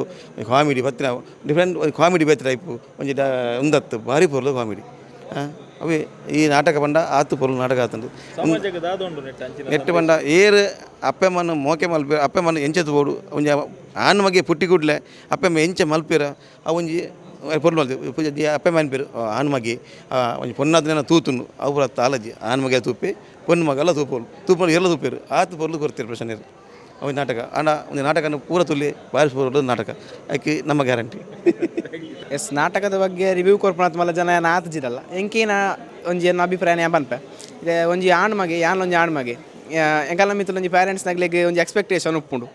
comedy ಬತ್ತಿನ ಡಿಫ್ರೆಂಟ್ ಒಂದು ಕಾಮಿಡಿ ಬೇತೆ ಟೈಪು ಒಂಜಿ ಉಂದತ್ತು ಭಾರಿ ಪೊರ್ಲು ಕಾಮಿಡಿ. ಅವೇ ಈ ನಾಟಕ ಪಂಡ ಆತು ಪೊರ್ಲು ನಾಟಕ ಆತುಂಡು ನೆಟ್ ಪಂಡ ಏರು ಅಪ್ಪೆಮ್ಮನ ಮೋಕೆ ಮಲ್ಪೆ ಅಪ್ಪೆಮ್ಮನ ಎಂಚ ತೋಡು ಒಂಜಿ ಆನ್ ಮಗೆ ಪುಟ್ಟಿ ಕೂಡ್ಲೆ ಅಪ್ಪೆಮ್ಮ ಎಂಚ ಮಲ್ಪೆರ ಆ ಒಂಜಿ ಪೊರ್ಲು ಮಲ್ತೆ ಅಪ್ಪೆಮ್ಮ ಅನ್ಪೇರು ಆನ್ ಮಗೆ ಒಂಜಿ ಪೊನ್ನಾದ ತೂತುಂಡು ಅವು ಪೂರ ತಾಲಜಿ ಆನ್ ಮಗೆ ತೂಪೆ ಪೊನ್ನು ಮಗಲ್ಲ ತೂಪೋಲು ತೂಪೋಲು ಎಲ್ಲ ತೂಪೇರು ಆತು ಪೊರ್ಲು ಕೊರ್ತೀರು ಪ್ರಶ್ನೆ ಅವು ನಾಟಕ ಆಂಡ ಒಂದು ನಾಟಕನ ಪೂರ ತುಲ್ಲಿ ಬಾರಿ ಪೂರ ನಾಟಕ ಅದಕ್ಕೆ ನಮ್ಮ ಗ್ಯಾರಂಟಿ. ಎಸ್ ನಾಟಕದ ಬಗ್ಗೆ ರಿವ್ಯೂ ಕೊರ್ಪುನಾತ್ ಮಲ್ಲ ಜನ ಏನ ಆತುಜಿರಲ್ಲ ಎಂಕೇನ ಒಂಜಿ ಎನ್ನ ಅಭಿಪ್ರಾಯ ಪನ್ಪೆ ಇದೆ ಒಂಜಿ ಆಣ್ ಮಗೆ ಯಾನ್ ಒಂಜಿ ಆಣ್ ಮಗೆ ಎಂಕಲ್ನ ಮಿತ್ತುಲ ಒಂಜಿ ಪೇರೆಂಟ್ಸ್ ನಗ್ಲೆಗ್ ಒಂಜಿ ಎಕ್ಸ್ಪೆಕ್ಟೇಷನ್ ಉಪ್ಪುಂಡು.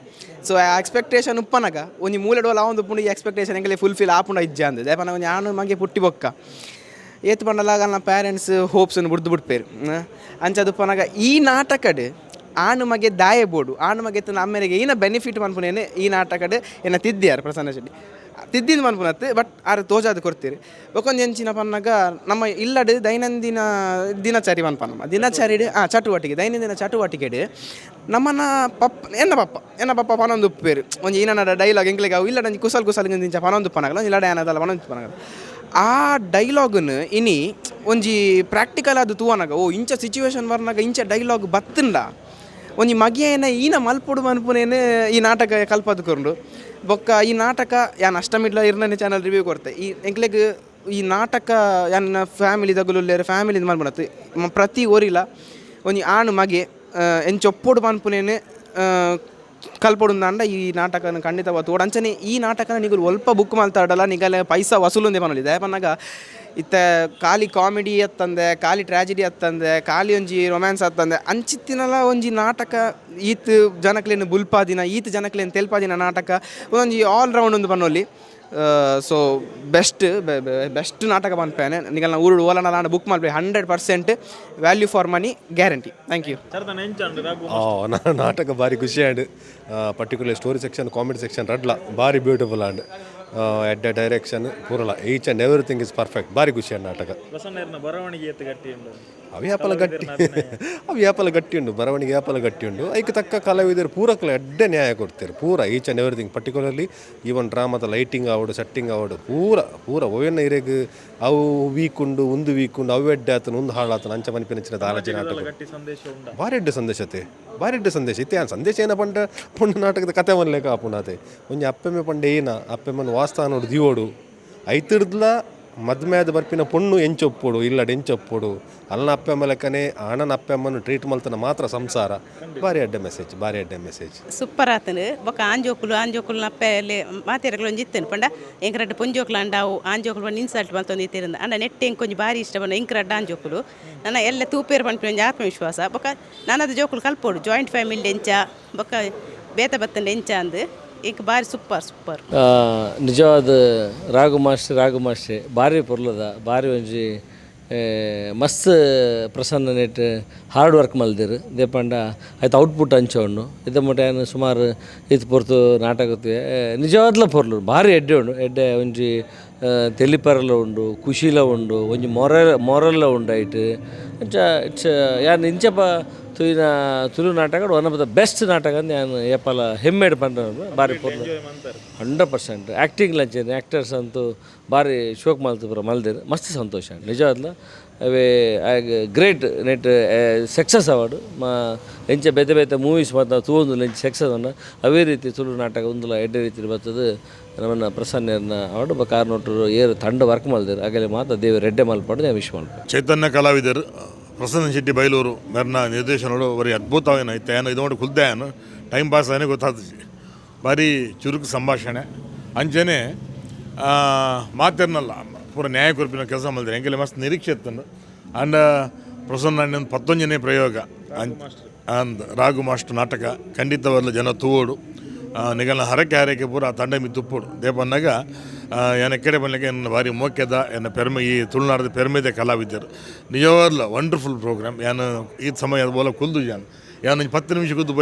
ಸೊ ಆ ಎಕ್ಸ್ಪೆಕ್ಟೇಷನ್ ಉಪ್ಪನಗ ಒಂಜಿ ಮೂಲೆಡ್ ಆವೊಂದು ಉಪ್ಪುಂಡು ಈ ಎಕ್ಸ್ಪೆಕ್ಟೇಷನ್ ಎಂಕಲೆ ಫುಲ್ಫಿಲ್ ಆಪುಂಡ ಇಜ್ಜ ಅಂದ್ ದಾಯೆ ಒಂಜಿ ಆಣ್ ಮಗೆ ಪುಟ್ಟಿ ಬೊಕ್ಕ ಏತ್ ಪಂಡಲ ಅಗಲ್ನ ಪೇರೆಂಟ್ಸ್ ಹೋಪ್ಸ್ ಬುಡ್ದು ಬುಡ್ಪೇರು ಅಂಚ ಉಪ್ಪನಗ ಈ ನಾಟಕಡ್ ಆಣ್ ಮಗೆ ದಾಯೆ ಬೋಡು ಆಣ್ ಮಗೆ ತನ್ನ ಅಮ್ಮೆರೆಗೆ ಏನ ಬೆನಿಫಿಟ್ ಮನ್ಪುನೇನೆ ಈ ನಾಟಕಡ್ ಏನ ತಿದ್ದಿಯಾರ್ ಪ್ರಸನ್ನ ಶೆಟ್ಟಿ. ತಿದ್ದಿನ ಮನ್ಪುನತ್ತೆ ಬಟ್ ಆರು ತೋಜಾದ ಕೊಡ್ತೀರಿ. ಬೊಕೊಂಜಿ ಎಂಚಿನ ಪನ್ನಗ ನಮ್ಮ ಇಲ್ಲಡ್ ದೈನಂದಿನ ದಿನಚರಿ ಮನ್ಪ ನಮ್ಮ ದಿನಚರಿ ಚಟುವಟಿಕೆ ದೈನಂದಿನ ಚಟುವಟಿಕೆಡ್ ನಮ್ಮನ ಪಪ್ಪ ಎನ್ನ ಪಪ್ಪ ಎನ್ನ ಪಪ್ಪ ಪನೊಂದು ಉಪ್ಪೇರು ಒಂಜಿ ಏನನ್ನ ಡೈಲಾಗ್ ಎಂಕ್ಲೆಗ್ ಅವು ಇಲ್ಲಡ್ ಒಂಜಿ ಕುಸಲ್ ಕುಸಲ್ ಇಂಚ ಪನೊಂದು ಉಪ್ಪನಾಗಲ ಒಂಜಿ ಲಡೆ ಏನದಲ್ಲ ಪನೊಂದು ಉಪ್ಪನಾಗಲ ಆ ಡೈಲಾಗ್ನು ಇನಿ ಒಂಜಿ ಪ್ರಾಕ್ಟಿಕಲ್ ಅದು ತೂವನಾಗ ಓ ಇಂಚ ಸಿಚುವೇಶನ್ ಬರ್ನಾಗ ಇಂಚ ಡೈಲಾಗ್ ಬತ್ತುಂಡ ಒಂಜಿ ಮಗಿಯೇನ ಈನ ಮಲ್ಪೊಡು ಮನ್ಪುನೇನು ಈ ನಾಟಕ ಕಲ್ಪದು ಕೊರ್ಂಡು. ಬೊಕ್ಕ ಈ ನಾಟಕ ಯಾನ್ ಅಷ್ಟಮಿಡ್ಲ ಇರ್ನನೆ ಚಾನಲ್ ರಿವ್ಯೂ ಕೊರ್ತೆ ಈ ಎಂಕ್ಲೆಗ್ ಈ ನಾಟಕ ಯಾನ್ ಫ್ಯಾಮಿಲಿ ದಗುಲುಲ್ಲೇರು ಫ್ಯಾಮಿಲಿ ಮಲ್ಪುನತ್ತು ಪ್ರತಿ ಒರಿಲ ಒಂಜಿ ಆಣು ಮಗೆ ಎಂಚ ಒಪ್ಪೊಡು ಮನ್ಪುನೇನು ಕಲ್ಪೊಡುಂದಾಂಡ ಈ ನಾಟಕನ ಖಂಡಿತವಾದ್ ತೋಡು. ಅಂಚನೆ ಈ ನಾಟಕನ ನಿಗುಲು ಒಲ್ಪ ಬುಕ್ ಮಲ್ತಾಡಲ ನಿಗಲೆ ಪೈಸಾ ವಸೂಲುಂದೆ ಪನೊಲಿ ದಾಯೆ ಪನ್ನಗ ಇತ್ತೆ ಖಾಲಿ ಕಾಮಿಡಿ ಅತ್ತಂದೆ ಖಾಲಿ ಟ್ರಾಜಿಡಿ ಅತ್ತಂದೆ ಖಾಲಿ ಒಂಜಿ ರೊಮ್ಯಾನ್ಸ್ ಅತ್ತಂದೆ ಅಂಚಿತ್ತಿನಲ ಒಂಜಿ ನಾಟಕ ಈತ್ ಜನಕ್ಲೆನ್ ಬುಲ್ಪಾದಿನ ಈತ್ ಜನಕ್ಲೆನ್ ತೆಲ್ಪಾದಿನ ನಾಟಕ ಒಂಜಿ ಆಲ್ ರೌಂಡ್ ಒಂದು ಪನೊಲಿ. ಸೊ ಬೆಸ್ಟ್ ಬೆಸ್ಟ್ ನಾಟಕ ಪನ್ಪೇನೆ ನಿಗಲ್ನ ಊರುಡು ಓಲನ book Malpe 100% value for money guarantee. Thank you. ನಾಟಕ ಭಾರಿ ಖುಷಿ and particular story section comedy section ರಡ್ಲ ಭಾರಿ ಬ್ಯೂಟಿಫುಲ್ ಆಂಡ್ ಎಡ್ಡೆ direction ಪೂರಲ each and everything is perfect. ಭಾರಿ ಖುಷಿ ಆಂಡ್ ನಾಟಕ. ಅವು ಯಾಪಲ ಗಟ್ಟಿ ಅವು ಯಾಪಲ ಗಟ್ಟಿ ಉಂಡು ಬರವಣಿಗೆ ಯಾಪಲ ಗಟ್ಟಿ ಉಂಡು ಐಕ್ ತಕ್ಕ ಕಲಾವಿದರು ಪೂರಕ್ಲ ಎಡ್ಡೆ ನ್ಯಾಯ ಕೊಡ್ತಾರೆ ಪೂರ each and everything particularly even ಡ್ರಾಮಾದ lighting ಆವಡು setting ಆವಡು ಪೂರ ಪೂರ ಒಯ್ಯನ್ನ ಇರೆಗ್ ಅವು ವೀಕ್ ಉಂಡು ಒಂದು ವೀಕ್ ಉಂಡು ಅವು ಎಡ್ಡೆ ಆತನ ಒಂದು ಹಾಳಾತನ ಅಂಚ ಮನಿಪಿನ ಆಲೋಚನೆ ನಾಟಕ ಭಾರಿ ಎಡ್ಡೆ ಸಂದೇಶತೆ ಭಾರಿ ಎಡ್ಡೆ ಸಂದೇಶ ಇತ್ತೆ ಸಂದೇಶ ಏನ ಪಂಡ ಪೊಣ್ಣು ನಾಟಕದ ಕತೆ ಮನ್ಲೇಕ ಆಪುಂಡಾತೆ ಒಂಜಿ ಅಪ್ಪೆಮ್ಮೆ ಪಂಡ ಏನ ಅಪ್ಪೆಮ್ಮನ ವಾಸ್ತಾನೋಡು ದಿವೋಡು ಐತಿಡ್ದ್ಲ ಮದ್ಮೆಯಾದ ಬರ್ಪಿನ ಪೊಣ್ಣು ಎಂಚೊಪ್ಪೊಡು ಇಲ್ಲಡ್ ಎಂಚೊಪ್ಪೊಡು ಅಲ್ನ ಅಪ್ಪೆಮ್ಮ ಲೆಕ್ಕನೆ ಆಣನ ಅಪ್ಪೆಮ್ಮನು ಟ್ರೀಟ್ ಮಲ್ತನ ಮಾತ್ರ ಸಂಸಾರ. ಭಾರಿ ಅಡ್ಡೆ ಮೆಸೇಜ್ ಭಾರಿ ಅಡ್ಡೆ ಮೆಸೇಜ್. ಸೂಪರ್ ಆತನು ಬೊಕ ಆಂಜೋಕುಲು ಆಂಜೋಕುಲು ಅಪ್ಪೆ ಮಾತೆರಗಳು ಒಂಜಿ ಇತ್ತನು ಪಂಡ ಎಂಕ್ ರಡ್ಡ್ ಪೊಂಜೋಕುಲು ಅಂಡಾವು ಆಂಜೋಕುಲು ಪಂಡ ಇನ್ಸಲ್ಟ್ ಮಲ್ತೊಂದು ಇತ್ತಿರಂದ ಅಂಡ ನೆಟ್ಟ್ ಎಂಕ್ ಒಂಜಿ ಭಾರಿ ಇಷ್ಟ ಪಂಡ ಎಂಕ್ ರಡ್ಡ್ ಆಂಜೋಕುಲು ನನ್ನ ಎಲ್ಲ ತೂಪೇರು ಪನ್ಪಿನ ಒಂಜಿ ಆತ್ಮವಿಶ್ವಾಸ ಬೊಕ ನಾನದು ಜೋಕುಲು ಕಲ್ಪೊಡು ಜಾಯಿಂಟ್ ಫ್ಯಾಮಿಲಿ ಎಂಚ ಬೊಕ ಬೇತ ಬತ್ತಂಡ ಎಂಚ ಅಂದ್ ಎಂಕ್ ಭಾರಿ ಸೂಪರ್ ಸೂಪರ್. ನಿಜವಾದ ರಾಘು ಮಾಸ್ಟರ್ ರಾಘು ಮಾಸ್ಟರ್ ಭಾರಿ ಪೊರ್ಲದ ಭಾರಿ ಒಂಜಿ ಮಸ್ತ್ ಪ್ರಸನ್ನ ನೆಟ್ ಹಾರ್ಡ್ ವರ್ಕ್ ಮಲ್ದಿರು ದೇಪಂಡ ಆಯ್ತು ಔಟ್ಪುಟ್ ಅಂಚ ಉಂಡು ಇದ ಮುಟ ಏನು ಸುಮಾರು ಇತ್ತು ಪೊರ್ತು ನಾಟಕ ನಿಜವಾದ್ಲ ಪೊರ್ಲು ಭಾರಿ ಎಡ್ಡೆ ಉಂಡು ಎಡ್ಡೆ ಒಂಜಿ ತೆಲಿಪರಲ ಉಂಡು ಖುಷಿಲ ಉಂಡು ಒಂಜಿ ಮೊರಲ್ಲ ಉಂಡು ಐಟ್ ಅಂಚ it's ಯಾನ್ ಇಂಚಪ ತುಯಿನ ತುಳು ನಾಟಕ ಒನ್ ಆಫ್ the best ನಾಟಕ ಅಂದ್ ಯಾನ್ ಏಪಲ ಹೆಮ್ಮೆಡ್ ಪಂಡ ಭಾರಿ ಪೊರ್ಲು 100% ಆ್ಯಕ್ಟಿಂಗ್ ಲಂಚೇನೆ ಆ್ಯಕ್ಟರ್ಸ್ ಅಂತೂ ಭಾರಿ ಶೋಕ್ ಮಲ್ತು ಪೂರ ಮಲ್ದೆರ್ ಮಸ್ತ್ ಸಂತೋಷ ನಿಜವಾದ್ಲ ಅವೇ ಗ್ರೇಟ್ ನೆಟ್ ಸಕ್ಸಸ್ ಅವಾರ್ಡ್ ಮಾ ಎಂಚ ಬೇತೆ ಬೇತೆ ಮೂವೀಸ್ ಮಾತ ತೂವೊಂದುಲ್ಲ ಎಂಚ ಸಕ್ಸಸ್ ಅನ್ನ ಅವೇ ರೀತಿ ತುಳು ನಾಟಕ ಉಂದುಲ ಎಡ್ಡೆ ರೀತಿ ಬರ್ತದೆ ನಮ್ಮನ್ನ ಪ್ರಸನ್ನರ್ನ ಅವಾರ್ಡ್ ಬೊಕ ಆರ್ನೋಟರು ಏರು ತಂಡ ವರ್ಕ್ ಮಲ್ದೆರ್ ಅಗಲೆ ಮಾತ ದೇವೆರ್ ಎಡ್ಡೆ ಮಲ್ಪಡ್ ವಿಶ್ ಮಲ್ಪೆ. ಚೈತನ್ಯ ಕಲಾವಿದರು ಪ್ರಸನ್ನ ಶೆಟ್ಟಿ ಬೈಲೂರು ಮೆರ್ನ ನಿರ್ದೇಶನಗಳು ಬರೀ ಅದ್ಭುತವೇನು ಐತೆ ಏನು ಇದು ನೋಡಿ ಕುಲ್ದೆ ಏನು ಟೈಮ್ ಪಾಸ್ ಆನೆ ಗೊತ್ತಾಗ್ತದೆ ಭಾರಿ ಚುರುಕು ಸಂಭಾಷಣೆ ಅಂಚನೆ ಮಾತಿರ್ನಲ್ಲ ಪೂರ ನ್ಯಾಯ ಕೊರ್ಪಿನ ಕೆಲಸ ಮಾಡಿದ್ರೆ ಎಂಕೆಲ್ಲ ಮಸ್ತ್ ನಿರೀಕ್ಷೆ ಇತ್ತು ಅಂಡ್ ಪ್ರಸನ್ನ ಅಣ್ಣನ 19ನೇ ಪ್ರಯೋಗ ಅಂದ್ ರಾಘು ಮಾಸ್ಟರ್ ನಾಟಕ ಖಂಡಿತವಲ್ಲ ಜನ ತೂವೋಡು ನಿಗಲ್ನ ಹರಕೆ ಹರಕೆ ಪೂರ ಆ ತಂಡ ಮಿತ್ತುಪ್ಪೋಡು ದೇಪನ್ನಾಗ ಏನ ಕೆಡೆ ಬನ್ನಕ್ಕೆ ಎನ್ನ ಭಾರಿ ಮೋಕ್ಯದ ಎನ್ನ ಪೆರ್ಮೆ ಈ ತುಳುನಾಡದ ಪೆರ್ಮೆದ ಕಲಾವಿದರು ನಿಜವಾಗ್ಲ ವಂಡರ್ಫುಲ್ ಪ್ರೋಗ್ರಾಮ್. ಯಾನು ಈ ಸಮಯ ಬೋಲ ಕುಲ್ದು ಜಾನ್ ಯಾನು 10 ನಿಮಿಷ ಕುದ್ದು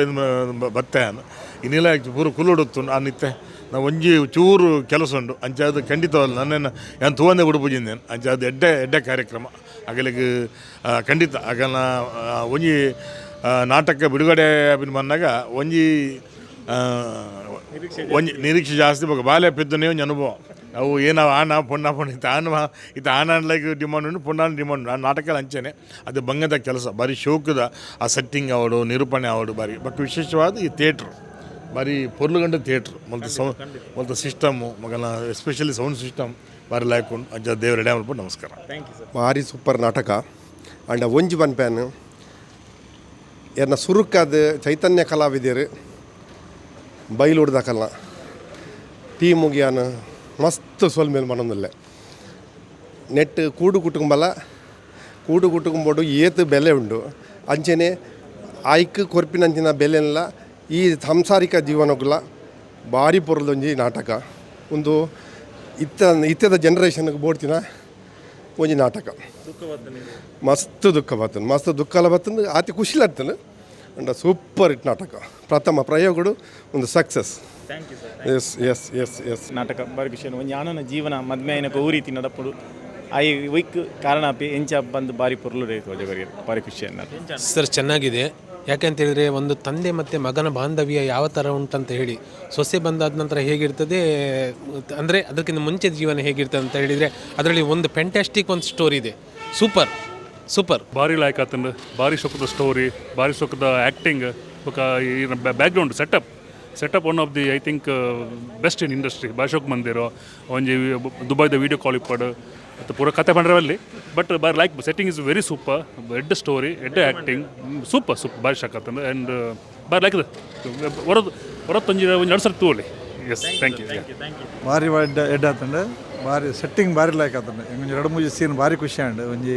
ಬತ್ತೆ ಯಾನು ಇನ್ನೆಲ್ಲ ಪೂರ ಕುಲ್ಲುಡುತ್ತು ಆ ನಿತ್ತೆ ನಾವು ಒಂಜಿ ಚೂರು ಕೆಲಸ ಉಂಡು ಅಂಚ ಅದು ಖಂಡಿತವಲ್ಲ ನನ್ನೇನು ಯಾನು ತೂವಂದೆ ಉಡುಪುಜಿಂದೇನು ಅಂಚ ಅದು ಎಡ್ಡೆ ಎಡ್ಡೆ ಕಾರ್ಯಕ್ರಮ ಅಗಲಿಗೆ ಖಂಡಿತ ಆಗನ ಒಂಜಿ ನಾಟಕ ಬಿಡುಗಡೆ ಬಂದಾಗ ಒಂಜಿ ಒಂಜಿ ನಿರೀಕ್ಷೆ ಜಾಸ್ತಿ ಬೊಕ ಬಾಲೆ ಪೆದ್ದನೇ ಒಂಜಿ ಅನುಭವ ಅವು ಏನೋ ಆಣ ಪೊಣ್ಣ ಪೊಣ್ಣ ಇತ್ತು ಆಣ ಇತ್ತು ಆಣ ಲೈಕ್ ಡಿಮಾಂಡ್ ಉಂಟು ಪೊಣ್ಣಾನ್ ಡಿಮಾಂಡ್ ಆ ನಾಟಕ ಅಂಚೆನೆ ಅದು ಬಂಗದ ಕೆಲಸ ಭಾರಿ ಶೋಕದ ಆ ಸೆಟ್ಟಿಂಗ್ ಅವಡು ನಿರೂಪಣೆ ಅವಡು ಭಾರಿ ಬಟ್ ವಿಶೇಷವಾದ ಈ ಥಿಯೇಟ್ರ್ ಭಾರಿ ಪೊರ್ಲುಗಂಡ ಥಿಯೇಟ್ರ್ ಮೊಲ್ತ ಸಿಸ್ಟಮ್ಮು ಮಗನ ಎಸ್ಪೆಷಲಿ ಸೌಂಡ್ ಸಿಸ್ಟಮ್ ಭಾರಿ ಲಾಯ್ಕ್ ಉಂಟು ಅಂಚ ದೇವ್ರ ಎಡೆ ಮಲ್ಪ ನಮಸ್ಕಾರ. Thank you sir. ಭಾರಿ ಸೂಪರ್ ನಾಟಕ ಅಂಡ ಒಂಜಿ ಪನ್ಪ್ಯಾನ್ ಎನ್ನ ಸುರುಕಾದ ಚೈತನ್ಯ ಕಲಾವಿದರು ಬೈಲೂಡ್ದಕಲ್ಲ ಟೀಮುಗಿಯಾನ ಮಸ್ತ್ ಸೊಲ್ಮೇಲೆ ಮನೊಂದಿಲ್ಲ ನೆಟ್ ಕೂಡು ಕುಟುಂಬಲ ಕೂಡು ಕುಟುಂಬೋಡು ಏತು ಬೆಲೆ ಉಂಡು ಅಂಚೆನೆ ಆಯ್ಕ್ ಕೊರ್ಪಿನಂಚಿನ ಬೆಲೆಲ್ಲ ಈ ಸಾಂಸಾರಿಕ ಜೀವನಗುಲ ಭಾರಿ ಪೊರ್ಲೊಂಜಿ ನಾಟಕ ಒಂದು ಇತ್ತ ಇತ್ತದ ಜನ್ರೇಷನ್ಗೆ ಬೋಡ್ತಿನ ಒಂಜಿ ನಾಟಕ ಮಸ್ತ್ ದುಃಖ ಬರ್ತದೆ ಮಸ್ತ್ ದುಃಖಲ ಬರ್ತದೆ ಆತಿ ಖುಷಿಲಾಗ್ತದೆ. ಅಂಡ ಸೂಪರ್ ಹಿಟ್ ನಾಟಕ ಪ್ರಥಮ ಪ್ರಯೋಗಡು ಒಂದು success. Thank you sir. Yes yes yes yes. ನಾಟಕ ಬಾರಿ ಖುಷಿ. ಒಂಜಿ ಆನನ ಜೀವನ ಮದ್ಮೆ ಆಯ್ನಕ ಓ ರೀತಿ ನಡಪುಡು I weak ಕಾರಣ ಅಪಿ ಎಂಚ ಬಂದು ಬಾರಿ ಪೊರ್ಲು ಬಾರಿ ಖುಷಿ. ಸರ್ ಚೆನ್ನಾಗಿದೆ. ಯಾಕೆಂತೇಳಿದರೆ ಒಂದು ತಂದೆ ಮತ್ತು ಮಗನ ಬಾಂಧವ್ಯ ಯಾವ ಥರ ಉಂಟಂತ ಹೇಳಿ, ಸೊಸೆ ಬಂದಾದ ನಂತರ ಹೇಗಿರ್ತದೆ ಅಂದರೆ ಅದಕ್ಕಿಂತ ಮುಂಚೆ ಜೀವನ ಹೇಗಿರ್ತದೆ ಅಂತ ಹೇಳಿದರೆ ಅದರಲ್ಲಿ ಒಂದು ಫ್ಯಾಂಟಾಸ್ಟಿಕ್ ಒಂದು ಸ್ಟೋರಿ ಇದೆ. Super super. ಭಾರಿ ಲಾಯ್ಕ್ ಆತಂಡು, ಭಾರಿ ಸೊಕ್ಕದ ಸ್ಟೋರಿ, ಭಾರಿ ಸೊಕ್ಕದ ಆ್ಯಕ್ಟಿಂಗ್, ಬೊಕ ಈ background setup setup one of the I think best in industry. ಭಾರಿ ಶೋಕ್ ಮಂದಿರೋ ಒಂಜಿ ದುಬೈದ ವೀಡಿಯೋ ಕಾಲ್ ಇಪ್ಪಡು ಮತ್ತು ಪೂರ ಕತೆ ಪಂಡ್ರವಲ್ಲಿ. ಬಟ್ ಬಾರಿ like setting is very super, ಎಡ್ಡೆ ಸ್ಟೋರಿ, ಎಡ್ಡೆ ಆ್ಯಕ್ಟಿಂಗ್, ಸೂಪರ್ ಸೂಪರ್, ಭಾರಿ ಶಾಕ್ ಆತಂಡು. ಆ್ಯಂಡ್ ಬಾರಿ ಲೈಕ್ ಹೊರದು ಹೊರತ್ತೊಂಜಿ ಒಂಜಿ ಎರಡು ಸರ್ ತೂವೊಲಿ. Yes, thank you. ಭಾರಿ ಎಡ್ಡೆ ಎಡ್ಡೆ ಆತಂಡು, ಭಾರಿ ಸೆಟ್ಟಿಂಗ್ ಭಾರಿ ಲೈಕ್ ಆತಂಡು. ಒಂಜಿ ಎರಡು ಮೂಜಿ ಸೀನ್ ಭಾರಿ ಖುಷಿ ಆಂಡ್. ಒಂಜಿ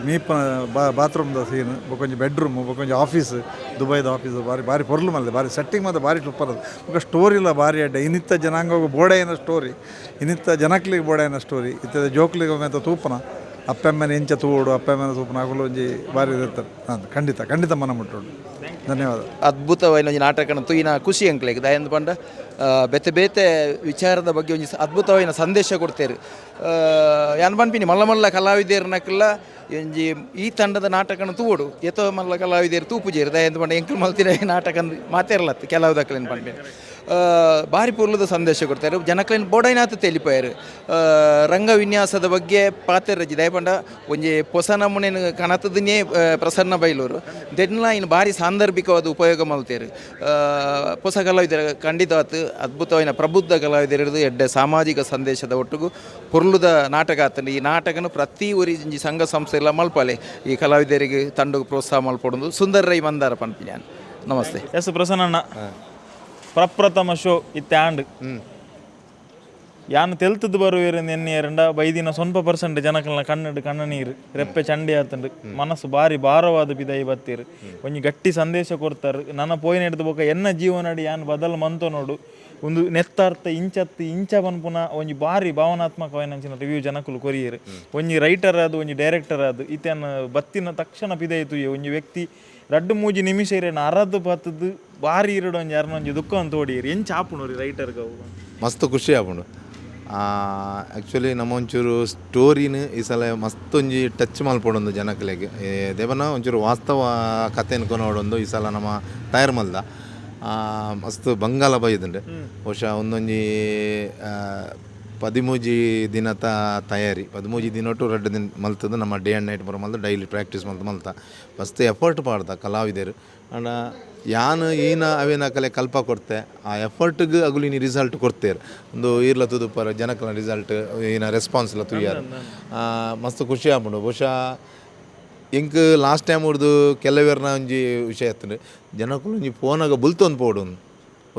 ಮೀಪನ ಬಾತ್ರೂಮ್ದ ಸೀನ್, ಬೊಕೊಂಜಿ ಬೆಡ್ರೂಮ್, ಬೊಕೊಂಜಿ ಆಫೀಸ್, ದುಬೈದ ಆಫೀಸ್, ಭಾರಿ ಭಾರಿ ಪೊರ್ಲು ಮಲ್ದೆ, ಭಾರಿ ಸೆಟ್ಟಿಂಗ್ ಮಾತ್ರ ಭಾರಿ ಸೂಪರ್ ಅದು. ಬೊಕ ಸ್ಟೋರಿಲ ಭಾರಿ ಎಡ್ಡೆ. ಇನ್ನಿತ್ತ ಜನಾಂಗಗ್ ಬೋಡಾಯಿನ ಸ್ಟೋರಿ, ಇನ್ನಿತ್ತ ಜನಕ್ಲಿಗೆ ಬೋಡಾಯಿನ ಸ್ಟೋರಿ, ಇತ್ತದ ಜೋಕ್ಲಿಗೆ ಮಾತ ತೂಪನ ಅಪ್ಪಮ್ಮನ ಎಂಚ ತೂವೊಡು, ಅಪ್ಪಮ್ಮನ ತೂಪನ ಅಕುಲು ಒಂಜಿ ಭಾರಿ ಇರ್ತಾರೆ. ಖಂಡಿತ ಖಂಡಿತ ಮನ ಮುಟ್ಟುಂಡು. ಧನ್ಯವಾದ. ಅದ್ಭುತವಾಯಿನ ಒಂಜಿ ನಾಟಕನ ತೂಯಿನ ಖುಷಿ ಎಂಕ್ಲೆಗ್. ದಾಯೆಂದ್ ಪಂಡ ಬೇತೆ ಬೇತೆ ವಿಚಾರದ ಬಗ್ಗೆ ಒಂಜಿ ಅದ್ಭುತವಾಯಿನ ಸಂದೇಶ ಕೊಡ್ತೇರು. ಯಾನ್ ಪನ್ಪಿನಿ ಮಲ್ಲ ಮಲ್ಲ ಕಲಾವಿದೆರ್ನಕುಲ ಒಂಜಿ ಈ ತಂಡದ ನಾಟಕನ ತೂವೊಡು. ಏತೋ ಮಲ್ಲ ಕಲಾವಿದೆರ್ ತೂಪುಜೆರ್. ದಾಯೆಂದ್ ಪಂಡ ಎಂಕುಲು ಮಲ್ತಿನ ನಾಟಕ ಮಾತೆರ್ಲತ್ತು ಕೆಲವುದಕ್ಲೆನ್ ಪನ್ಪಿನಿ. ಭಾರಿ ಪೊರ್ಲುದ ಸಂದೇಶ ಕೊಡ್ತಾರೆ, ಜನಕ್ಲೆನ್ ಬೋಡೈನಾತ್ ತೆಲಿಪಾಯೆರ್. ರಂಗ ವಿನ್ಯಾಸದ ಬಗ್ಗೆ ಪಾತೆರಜಿ. ದಾಯೆ ಪಂಡ ಒಂಜಿ ಪೊಸ ನಮೂನೆನ್ ಕನತದನೇ ಪ್ರಸನ್ನ ಬೈಲೂರು ದೆನ್ಲ ಇನ್ ಭಾರಿ ಸಾಂದರ್ಭಿಕವಾದ ಉಪಯೋಗ ಮಲ್ತೇರು. ಪೊಸ ಕಲಾವಿದರ ಖಂಡಿತವಾತ್ ಅದ್ಭುತವಾಯಿನ ಪ್ರಬುದ್ಧ ಕಲಾವಿದರಿರ್ದು ಎಡ್ಡೆ ಸಾಮಾಜಿಕ ಸಂದೇಶದ ಒಟ್ಟುಗು ಪೊರ್ಲುದ ನಾಟಕ ಆತಂಡ್. ಈ ನಾಟಕನು ಪ್ರತಿ ಒರಿ ಒಂಜಿ ಸಂಘ ಸಂಸ್ಥೆ ಎಲ್ಲ ಮಲ್ಪಾಲೆ ಈ ಕಲಾವಿದರಿಗೆ ತಂಡಗ್ ಪ್ರೋತ್ಸಾಹ ಮಲ್ಪೊಡುಂದು ಸುಂದರ್ ರೈ ಮಂದಾರ ಪನ್ಪಿನಿ ಯಾನ್. ನಮಸ್ತೆ. ಎಸ್ ಪ್ರಸನ್ನಣ್ಣ, ಪ್ರಪ್ರಥಮ ಶೋ ಇತ್ತೆ ಆಂಡ್. ಯಾನ್ ತೆಲ್ತದ್ದು ಬರುವೇರು ಎನ್ನಿಯರಂಡ ಬೈದಿನ ಸ್ವಲ್ಪ ಪರ್ಸೆಂಟ್ ಜನಕಲ್ನ ಕಣ್ಣಡು ಕಣ್ಣ ನೀರು ರೆಪ್ಪೆ ಚಂಡಿ ಆತಂಡು, ಮನಸ್ಸು ಭಾರಿ ಭಾರವಾದ ಬಿದೈ ಬತ್ತೀರು. ಒಂಜಿ ಗಟ್ಟಿ ಸಂದೇಶ ಕೊಡ್ತಾರೆ. ನನ್ನ ಪೋಯಿನ ಹಿಡ್ದು ಬೊಕ ಎನ್ನ ಜೀವನಡಿ ಯಾನ್ ಬದಲು ಮಂತೋ ನೋಡು ಒಂದು ನೆತ್ತಾರ್ಥ ಇಂಚತ್ತು ಇಂಚ ಪನ್ಪುನ ಒಂಜಿ ಭಾರಿ ಭಾವನಾತ್ಮಕವಾಯಿನಂಚಿನ ರಿವ್ಯೂ ಜನಕುಲು ಕೊರಿಯರು. ಒಂಜಿ ರೈಟರ್ ಆದ್ ಒಂಜಿ ಡೈರೆಕ್ಟರ್ ಆದ್ ಇತ್ತನ್ ಬತ್ತಿನ ತಕ್ಷಣ ಪಿದೈ ತೂಯೆ ಒಂಜಿ ವ್ಯಕ್ತಿ ರಡ್ಡು ಮೂಜಿ ನಿಮಿಷ ಇರೇನ ಅರದು ಬತ್ತದು ಭಾರಿ ಇರಡು ಒಂಜಿ ಅರ್ನ ಒಂಜಿ ದುಃಖ ಅಂತ ಓಡಿಯರು. ಎಂಚ ಆಪುಣು ರೈಟರ್ಗೆ ಅವು? ಮಸ್ತ್ ಖುಷಿ ಆಪುಂಡು. ಆ್ಯಕ್ಚುಲಿ ನಮ್ಮ ಒಂಚೂರು ಸ್ಟೋರಿನ ಈ ಸಲ ಮಸ್ತ್ ಒಂಜಿ ಟಚ್ ಮಲ್ಪೊಡೊಂದು ಜನಕ್ಲೆಗ್. ದೇವನ ಒಂಚೂರು ವಾಸ್ತವ ಕತೆ ಕೊನೊಡೊಂದು ಈ ಸಲ ನಮ್ಮ ತಯಾರು ಮಲ್ದ ಮಸ್ತ್ ಬಂಗಾಲ ಬೈದುಂಡು. ಬಹುಶಃ ಒಂದೊಂಜಿ 13 ದಿನತ ತಯಾರಿ, 13 ದಿನೊಟ್ಟು ರಡ್ಡ್ ದಿನ ಮಲ್ತದ್ದು ನಮ್ಮ ಡೇ ಆ್ಯಂಡ್ ನೈಟ್ ಪೂರ ಮಲ್ತು ಡೈಲಿ ಪ್ರಾಕ್ಟೀಸ್ ಮಲ್ತು ಮಲ್ತ ಮಸ್ತ್ ಎಫರ್ಟ್ ಪಾಡ್ದ ಕಲಾವಿದರು. ಆಂಡ ಯಾನ್ ಈನ ಅವೇನ ಕಲೆ ಕಲ್ಪ ಕೊರ್ತೆ ಆ ಎಫರ್ಟ್ಗ್ ಅಗುಲು ಇನಿ ರಿಸಲ್ಟ್ ಕೊರ್ತೆರ್. ಒಂದು ಈರ್ಲ ತುದುಪರ್ ಜನಕ್ಲೆನ ರಿಸಲ್ಟ್ ಈನ ರೆಸ್ಪಾನ್ಸ್ಲ ತೂಯರ್ ಮಸ್ತ್ ಖುಷಿ ಆಪುಂಡು. ಬಹುಶಃ ಎಂಕ್ ಲಾಸ್ಟ್ ಟೈಮ್ ಉರ್ದು ಕೆಲವೆರ್ನ ಒಂಜಿ ವಿಷಯ ಇತ್ತುಂಡು, ಜನಕುಲು ಒಂಜಿ ಪೋನಾಗ ಬುಲ್ತೊಂದು ಪೋಡೊಂದು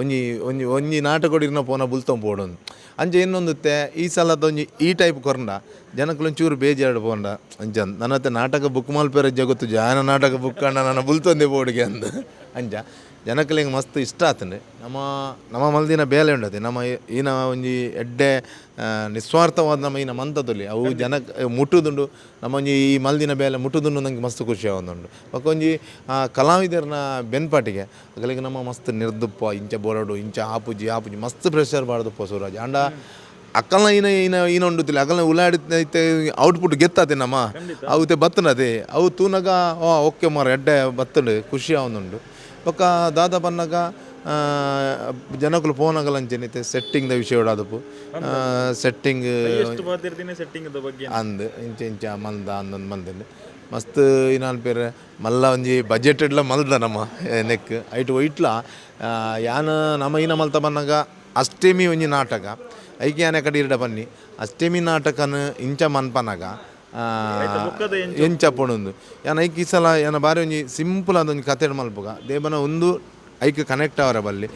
ಒಂಜಿ ಒಂಜಿ ಒಂಜಿ ನಾಟಕೊಡು ಇರ್ನ ಪೋನ ಬುಲ್ತೊಂದು ಪೋಡೊಂದು ಅಂಚ ಇನ್ನೊಂದುತ್ತೆ ಈ ಸಲದ ಒಂಜಿ ಈ ಟೈಪ್ ಕೊರ್ಂಡ ಜನಕುಲು ಒಂಚೂರು ಬೇಜಾರು ಪೋಂಡ ಅಂಚ ನನ್ನತ್ತೆ ನಾಟಕ ಬುಕ್ ಮಲ್ಪೆರೆ ಜಗತ್ತು ಜಾನ ನಾಟಕ ಬುಕ್ ಅಂಡ ನನ್ನ ಬುಲ್ತೊಂದೆ ಪೋಡಿಗೆ ಅಂದ್. ಅಂಚ ಜನಕುಲೆಗ್ ಮಸ್ತ್ ಇಷ್ಟ ಆತುಂಡು. ನಮ್ಮ ನಮ್ಮ ಮಲ್ದಿನ ಬೇಲೆ ಉಂಡತೆ ನಮ್ಮ ಈನ ಒಂಜಿ ಎಡ್ಡೆ ನಿಸ್ವಾರ್ಥವಾದ ನಮ್ಮ ಈನ ಮಂತದೊಲಿ ಅವು ಜನಕ್ ಮುಟ್ಟುದುಂಡು. ನಮ್ಮ ಒಂಜಿ ಈ ಮಲ್ದಿನ ಬೇಲೆ ಮುಟ್ಟುದುಂಡು ನಂಗೆ ಮಸ್ತ್ ಖುಷಿ ಆವೊಂದುಂಡು. ಬೊಕ ಒಂಜಿ ಕಲಾವಿದರ್ನ ಬೆನ್ಪಾಟಿಗೆ ಅಗಲಿಗೆ ನಮ್ಮ ಮಸ್ತ್ ನಿರ್ದುಪ್ಪ ಇಂಚ ಬೋರಡು ಇಂಚ ಆಪುಜಿ ಆಪುಜಿ ಮಸ್ತ್ ಪ್ರೆಷರ್ ಪಾಡ್ದುಪ್ಪ ಸೂರಜ್. ಆಂಡ ಅಕ್ಕಲ್ನ ಈನ ಈನ ಈನ ಉಂಡುತ್ತಿಲ್ಲ ಅಕಲ್ನ ಉಲಾಡಿ ಔಟ್ಪುಟ್ ಗೆತ್ತಾತೆ ನಮ್ಮ ಅವು ಬತ್ತನದೆ ಅವು ತೂನಗ ಓಕೆ ಮಾರ ಎಡ್ಡೆ ಬತ್ತುಂಡು ಖುಷಿ ಆವೊಂದುಂಡು. ಬೊಕ ದಾದ ಪನ್ನಗ ಜನಕುಲು ಪೋನಗಲ ಅಂಚೆನೆ ಸೆಟ್ಟಿಂಗ್ ದ ವಿಷಯ ಆದಪು ಸೆಟ್ಟಿಂಗ್ ಅಂದ್ ಇಂಚ ಇಂಚ ಮಲ್ದ ಅಂದೊಂದು ಮಲ್ದಿಂಡು ಮಸ್ತ್ ಇನಾಲ್ ಪೇರ್ ಮಲ್ಲ ಒಂಜಿ ಬಜೆಟ್ ಇಡ್ಲ ಮಲ್ದ ನಮ್ಮ ನೆಕ್ ಐಟ್ ಒಯ್ಟ್ಲ ಯಾನ್ ನಮ ಈನ ಮಲ್ತ ಬನ್ನಗ ಅಷ್ಟೇಮಿ ಒಂಜಿ ನಾಟಕ ಐಕೆ ಯಾನೆ ಕಡೆ ಇರಡ ಬನ್ನಿ ಅಷ್ಟೇಮಿ ನಾಟಕನ ಇಂಚ ಮನ್ಪನಗ ಎಂಚ ಪೊಣೊಂದು ಯಾನ್ ಐಕ್ ಈ ಸಲ ಯಾನ ಬಾರಿ ಒಂಜಿ ಸಿಂಪಲ್ ಆದ ಒಂಜಿ ಕತೆ ಮಲ್ಪುಗ ದೇಬನ ಒಂದು ಐಕ್ ಕನೆಕ್ಟ್ ಆವರ ಬಲ್ಲಿ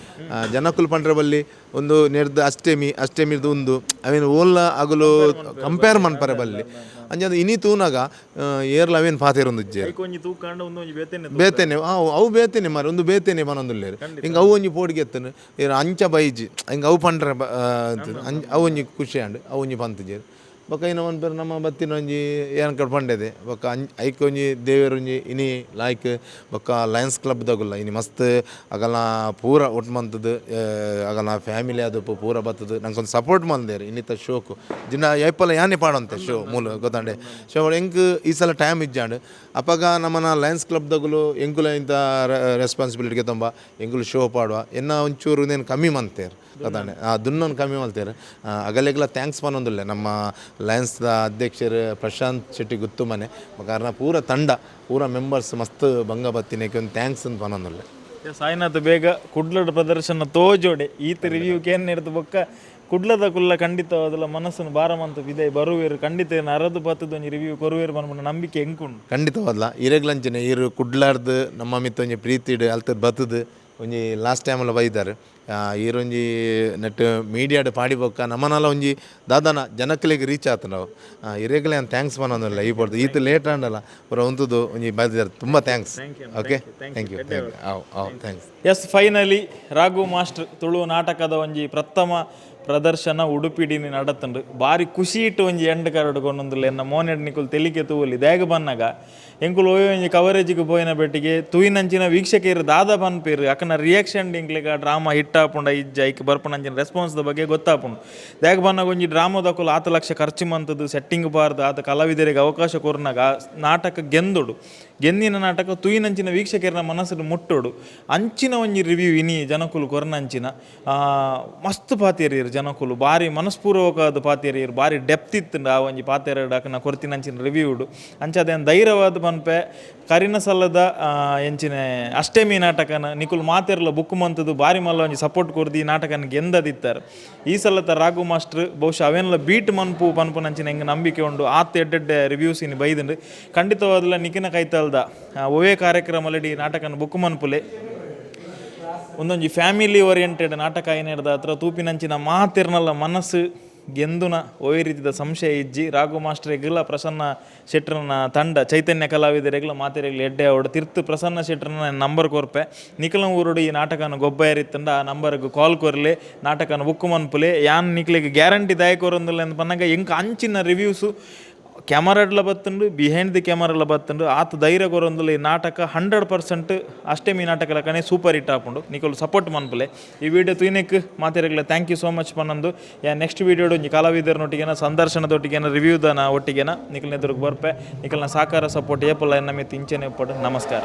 ಜನಕುಲು ಪಂಡ್ರೆ ಬಲ್ಲಿ ಒಂದು ನೆರ್ದ್ ಅಷ್ಟೇಮಿ ಅಷ್ಟೇಮಿರ್ದು ಉಂದು ಅವೇನು ಓಲ್ಲ ಅಗುಲು ಕಂಪೇರ್ ಮನ್ಪರೆ ಬಲ್ಲಿ ಅಂಚಾದ್ ಇನಿ ತೂನಗ ಏರ್ಲ ಅವೇನು ಪಾತೆರೊಂದುಜ್ಜೆರ್ ಬೇತೆನೆ ಅವು ಬೇತೆನೆ ಮಾರ್ರೆ ಉಂದು ಬೇತೆನೆ ಪನೊಂದುಲ್ಲೆರ್ ಹಿಂಗೆ ಅವು ಒಂಜಿ ಪೋಡಿಗೆ ಎತ್ತುನು ಏರ್ ಅಂಚ ಬೈಜಿ ಹಿಂಗೆ ಅವು ಪಂಡ್ರೆ ಅವು ಒಂಜಿ ಖುಷಿ ಆಂಡ್ ಅವು ಒಂಜಿ ಪಂತುಜೆರ್. ಬೊಕ್ಕ ಇನ್ನ ಪನ್ಪೆರ್ ನಮ್ಮ ಬತ್ತಿನ ಒಂಜಿ ಏನಕಡ್ ಪಂಡೆದೆ ಬೊಕ್ಕ ಐಕ್ ಒಂಜಿ ದೇವೆರ್ ಒಂಜಿ ಇನಿ ಲಾಯ್ಕ್ ಬೊಕ್ಕ ಲಯನ್ಸ್ ಕ್ಲಬ್ ದಗುಲ್ಲ ಇನಿ ಮಸ್ತ್ ಅಗಲ್ನ ಪೂರ ಒಟ್ಟು ಮಂತುದು ಅಗಲ್ನ ಫ್ಯಾಮಿಲಿ ಆದುಪ್ಪು ಪೂರ ಬತ್ತುದು ನಂಕೊಂದು ಸಪೋರ್ಟ್ ಮಲ್ದೇರು ಇನ್ನಿತ ಶೋಕು ಜಿನ ಏಪಲ ಯಾನೆ ಪಾಡಂತೆ ಶೋ ಮೂಲು ಗೊತ್ತಾಂಡೆ. ಶೋ ಎಂಕ್ ಈ ಸಲ ಟೈಮ್ ಇಜ್ಜಾಂಡ್ ಅಪಗ ನಮ್ಮನ ಲಯನ್ಸ್ ಕ್ಲಬ್ ದಗುಲು ಎಂಕುಲ ಇಂತ ರೆಸ್ಪಾನ್ಸಿಬಿಲಿಟಿಗೆ ತುಂಬ ಎಂಕುಲು ಶೋ ಪಾಡುವ ಎನ್ನ ಒಂಚೂರು ನೇನು ಕಮ್ಮಿ ಮಂತೇರು ಗೊತ್ತಾಂಡೆ. ಆ ದುನ್ನೊಂದು ಕಮ್ಮಿ ಮಲ್ತೇರು. ಅಗಲೆಗ್ಲ thanks ಪನೊಂದುಲ್ಲೆ ನಮ್ಮ ಲಯನ್ಸ್ದ ಅಧ್ಯಕ್ಷರು ಪ್ರಶಾಂತ್ ಶೆಟ್ಟಿ ಗುತ್ತುಮನೆ ಕಾರಣ ಪೂರ ತಂಡ ಪೂರ ಮೆಂಬರ್ಸ್ ಮಸ್ತ್ ಬಂಗ ಬತ್ತಿನಕ್ಕೆ ಒಂದು thanks ಅಂತ ಪನೊಂದುಲ್ಲೆ. ಸಾಯಿನಾಥ್ ಬೇಗ ಕುಡ್ಲದ ಪ್ರದರ್ಶನ ತೋಜೋಡೆ ಈತ ರಿವ್ಯೂ ಕೇನ್ ಹಿಡ್ದು ಬೊಕ್ಕ ಕುಡ್ಲದ ಕುಲ್ಲ ಖಂಡಿತವಾದಲ ಮನಸ್ಸನ್ನು ಭಾರಮಂತ ಬಿದೆ ಬರುವೇರು ಖಂಡಿತ ಅರದು ಬತ್ತದ ಒಂಜಿ ರಿವ್ಯೂ ಕೊರುವೇರು ಪನ್ಪುನ ನಂಬಿಕೆ ಎಂಕುಂಡು. ಖಂಡಿತವಾದ್ಲ ಇರೆಗ್ಲಂಚನೆ ಈರು ಕುಡ್ಲಾರ್ದು ನಮ್ಮ ಮಿತ್ತ ಒಂಜಿ ಪ್ರೀತಿಡ್ ಅಲ್ತ ಬತ್ತದು ಒಂಜಿ ಲಾಸ್ಟ್ ಟೈಮಲ್ಲ ಬೈದಾರೆ. ಈರೊಂಜಿ ನೆಟ್ ಮೀಡಿಯಾಡ್ ಪಾಡಿ ಬೊಕ್ಕ ನಮ್ಮನಲ ಒಂಜಿ ದಾದಾನ ಜನಕ್ಲೆಗ್ ರೀಚ್ ಆತ ನಾವು ಇರೆಗ್ಲೆ thanks ಪನೊಂದುಲ್ಲ ಈ ಪೊರ್ತು ಈತ ಲೇಟ್ ಆಂಡಲ ಪೂರ ಉಂತುದು ಒಂಜಿ ಬೈದಾರೆ ತುಂಬ thanks. Okay thank you thank you ಆವ್ ಆವ್ thanks. Yes, finally Raghu master Tulu ನಾಟಕದ ಒಂಜಿ ಪ್ರಥಮ ಪ್ರದರ್ಶನ ಉಡುಪಿಡಿನಿ ನಡತುಂಡು. ಬಾರಿ ಖುಷಿ ಇಟ್ಟು ಒಂಜಿ ಎಂಡ್ ಕರಡು ಕೊನೊಂದುಲ್ಲ ಎನ್ನ ಮೋನೆಡ್ ನಿಕುಲು ತೆಲಿಕೆ ತೂವಲಿ ದಾಯೆಗ್ ಬನ್ನಗ ಎಂಕುಲು ಒಯ್ಯೊ ಒಂಜಿ ಕವರೇಜಿಗೆ ಪೋಯಿನ ಬೆಟ್ಟಿಗೆ ತೂಯಿನಂಚಿನ ವೀಕ್ಷಕರು ದಾದ ಪನ್ಪೆರ್ ಅಕನ ರಿಯಾಕ್ಷನ್ ಎಂಕ್ಲೆಗ್ ಆ ಡ್ರಾಮಾ ಹಿಟ್ ಆಪುಂಡ ಇಜ್ಜ ಐಕ್ ಬರ್ಪುನಂಚಿನ ರೆಸ್ಪಾನ್ಸ್ ದ ಬಗ್ಗೆ ಗೊತ್ತಾಪುಂಡು. ದಾಯೆಗ್ ಬನ್ನಗ ಒಂಜಿ ಡ್ರಾಮಾದಕುಲು ಆತ ಲಕ್ಷ ಖರ್ಚು ಮಂತುದು ಸೆಟ್ಟಿಂಗ್ ಪಾರ್ದು ಆತ ಕಲಾವಿದರಿಗೆ ಅವಕಾಶ ಕೊರ್ನಗ ನಾಟಕ ಗೆಂದೊಡು ಗೆಂದಿನ ನಾಟಕ ತೂಯಿನಂಚಿನ ವೀಕ್ಷಕರ ಮನಸ್ಸು ಮುಟ್ಟೋಡು ಅಂಚಿನ ಒಂಜಿ ರಿವ್ಯೂ ಇನಿ ಜನಕುಲು ಕೊರ್ನಂಚಿನ ಮಸ್ತ್ ಪಾತೆರಿಯರು ಜನಕುಲು ಬಾರಿ ಮನಸ್ಪೂರ್ವಕವಾದ ಪಾತೆರಿಯರು ಬಾರಿ ಡೆಪ್ತ್ ಇತ್ತುಂಡು ಆ ಒಂಜಿ ಪಾತೆರಡು ಅಕನ ಕೊರ್ತಿನಂಚಿನ ರಿವ್ಯೂಡು. ಅಂಚಾದ ಧೈರ್ಯವಾದ ಪನ್ಪೆ ಕರಿನ ಸಲ್ಲದ ಎಂಚಿನ ಅಷ್ಟಮಿ ನಾಟಕನ ನಿಕುಲು ಮಾತೆರ್ಲ ಬುಕ್ ಮಂತುದು ಬಾರಿ ಮಲ್ಲ ಒಂಜಿ ಸಪೋರ್ಟ್ ಕೊರ್ದು ಈ ನಾಟಕನ ಗೆಂದದಿತ್ತಾರೆ. ಈ ಸಲತ ರಾಘು ಮಾಸ್ಟರ್ ಬಹುಶಃ ಅವೇನ್ಲ ಬೀಟ್ ಮನ್ಪು ಪನ್ಪುನಂಚಿನ ಎಂಗ್ ನಂಬಿಕೆ ಉಂಡು ಆತ ಎಡ್ಡೆಡ್ಡೆ ರಿವ್ಯೂಸ್ ಇನಿ ಬೈದುಂಡು. ಖಂಡಿತವಾದಲ ನಿಕಿನ ಕೈತಲ್ದ ಒವೇ ಕಾರ್ಯಕ್ರಮದಲ್ಲಿ ಈ ನಾಟಕನ ಬುಕ್ ಮನ್ಪುಲೆ ಒಂದೊಂಜಿ ಫ್ಯಾಮಿಲಿ ಓರಿಯೆಂಟೆಡ್ ನಾಟಕ ಏನಿರ್ದ ಹತ್ರ ತೂಪಿನಂಚಿನ ಮಾತಿರ್ನಲ್ಲ ಮನಸ್ಸು ಗೆಂದುನ ಒವೇ ರೀತಿದ ಸಂಶಯ ಇಜ್ಜಿ. ರಾಘು ಮಾಸ್ಟರ್ ಎಗ್ಲ ಪ್ರಸನ್ನ ಶೆಟ್ರನ ತಂಡ ಚೈತನ್ಯ ಕಲಾವಿದರೆಗ್ಲ ಮಾತೆರೆಗ್ಲ ಎಡ್ಡೆ ಅವಡು ತಿರ್ತು ಪ್ರಸನ್ನ ಶೆಟ್ರನ ನಂಬರ್ ಕೊರ್ಪೆ ನಿಖಲ ಊರುಡು ಈ ನಾಟಕನ ಗೊಬ್ಬ ಇತ್ತಂಡ ಆ ನಂಬರ್ಗೆ ಕಾಲ್ ಕೊರ್ಲೆ ನಾಟಕನ ಬುಕ್ ಮನ್ಪುಲೆ ಯಾನ್ ನಿಕ್ಲೆಗ್ ಗ್ಯಾರಂಟಿ ದಾಯ ಕೊರೊಂದುಲ್ಲ ಅಂದ್ ಪನ್ನಗ ಎಂಕ್ ಅಂಚಿನ ರಿವ್ಯೂಸು ಕ್ಯಾಮರಾಡ್ಲ ಬತ್ತುಂಡು ಬಿಹೈಂಡ್ the ಕ್ಯಾಮರಾಲ ಬತ್ತುಂಡು ಆತ ಧೈರ್ಯ ಕೊರೊಂದುಲ್ಲ ಈ ನಾಟಕ 100% ಅಷ್ಟಮಿ ನಾಟಕ ಲಕನೆ ಸೂಪರ್ ಹಿಟ್ ಆಪುಂಡು. ನಿಕುಲು ಸಪೋರ್ಟ್ ಮನ್ಪುಲೆ. ಈ ವಿಡಿಯೋ ತೂಯಿನೆಕ್ ಮಾತೆರೆಗ್ಲ thank you so much ಪನ್ನೊಂದು ಯಾ ನೆಕ್ಸ್ಟ್ ವಿಡಿಯೋಡು ಒಂಜಿ ಕಲಾವಿದರನೊಟ್ಟಿಗೆನ ಸಂದರ್ಶನದೊಟ್ಟಿಗೆನ ರಿವ್ಯೂದನ ಒಟ್ಟಿಗೆನ ನಿಕಲ್ನ ಎದುರುಗ್ ಬರ್ಪೆ. ನಿಕಲ್ನ ಸಹಕಾರ ಸಪೋರ್ಟ್ ಏಪಲ ಎನ್ನ ಮಿತ್ತ್ ಇಂಚೆನೆ ಉಪ್ಪಡ್. ನಮಸ್ಕಾರ.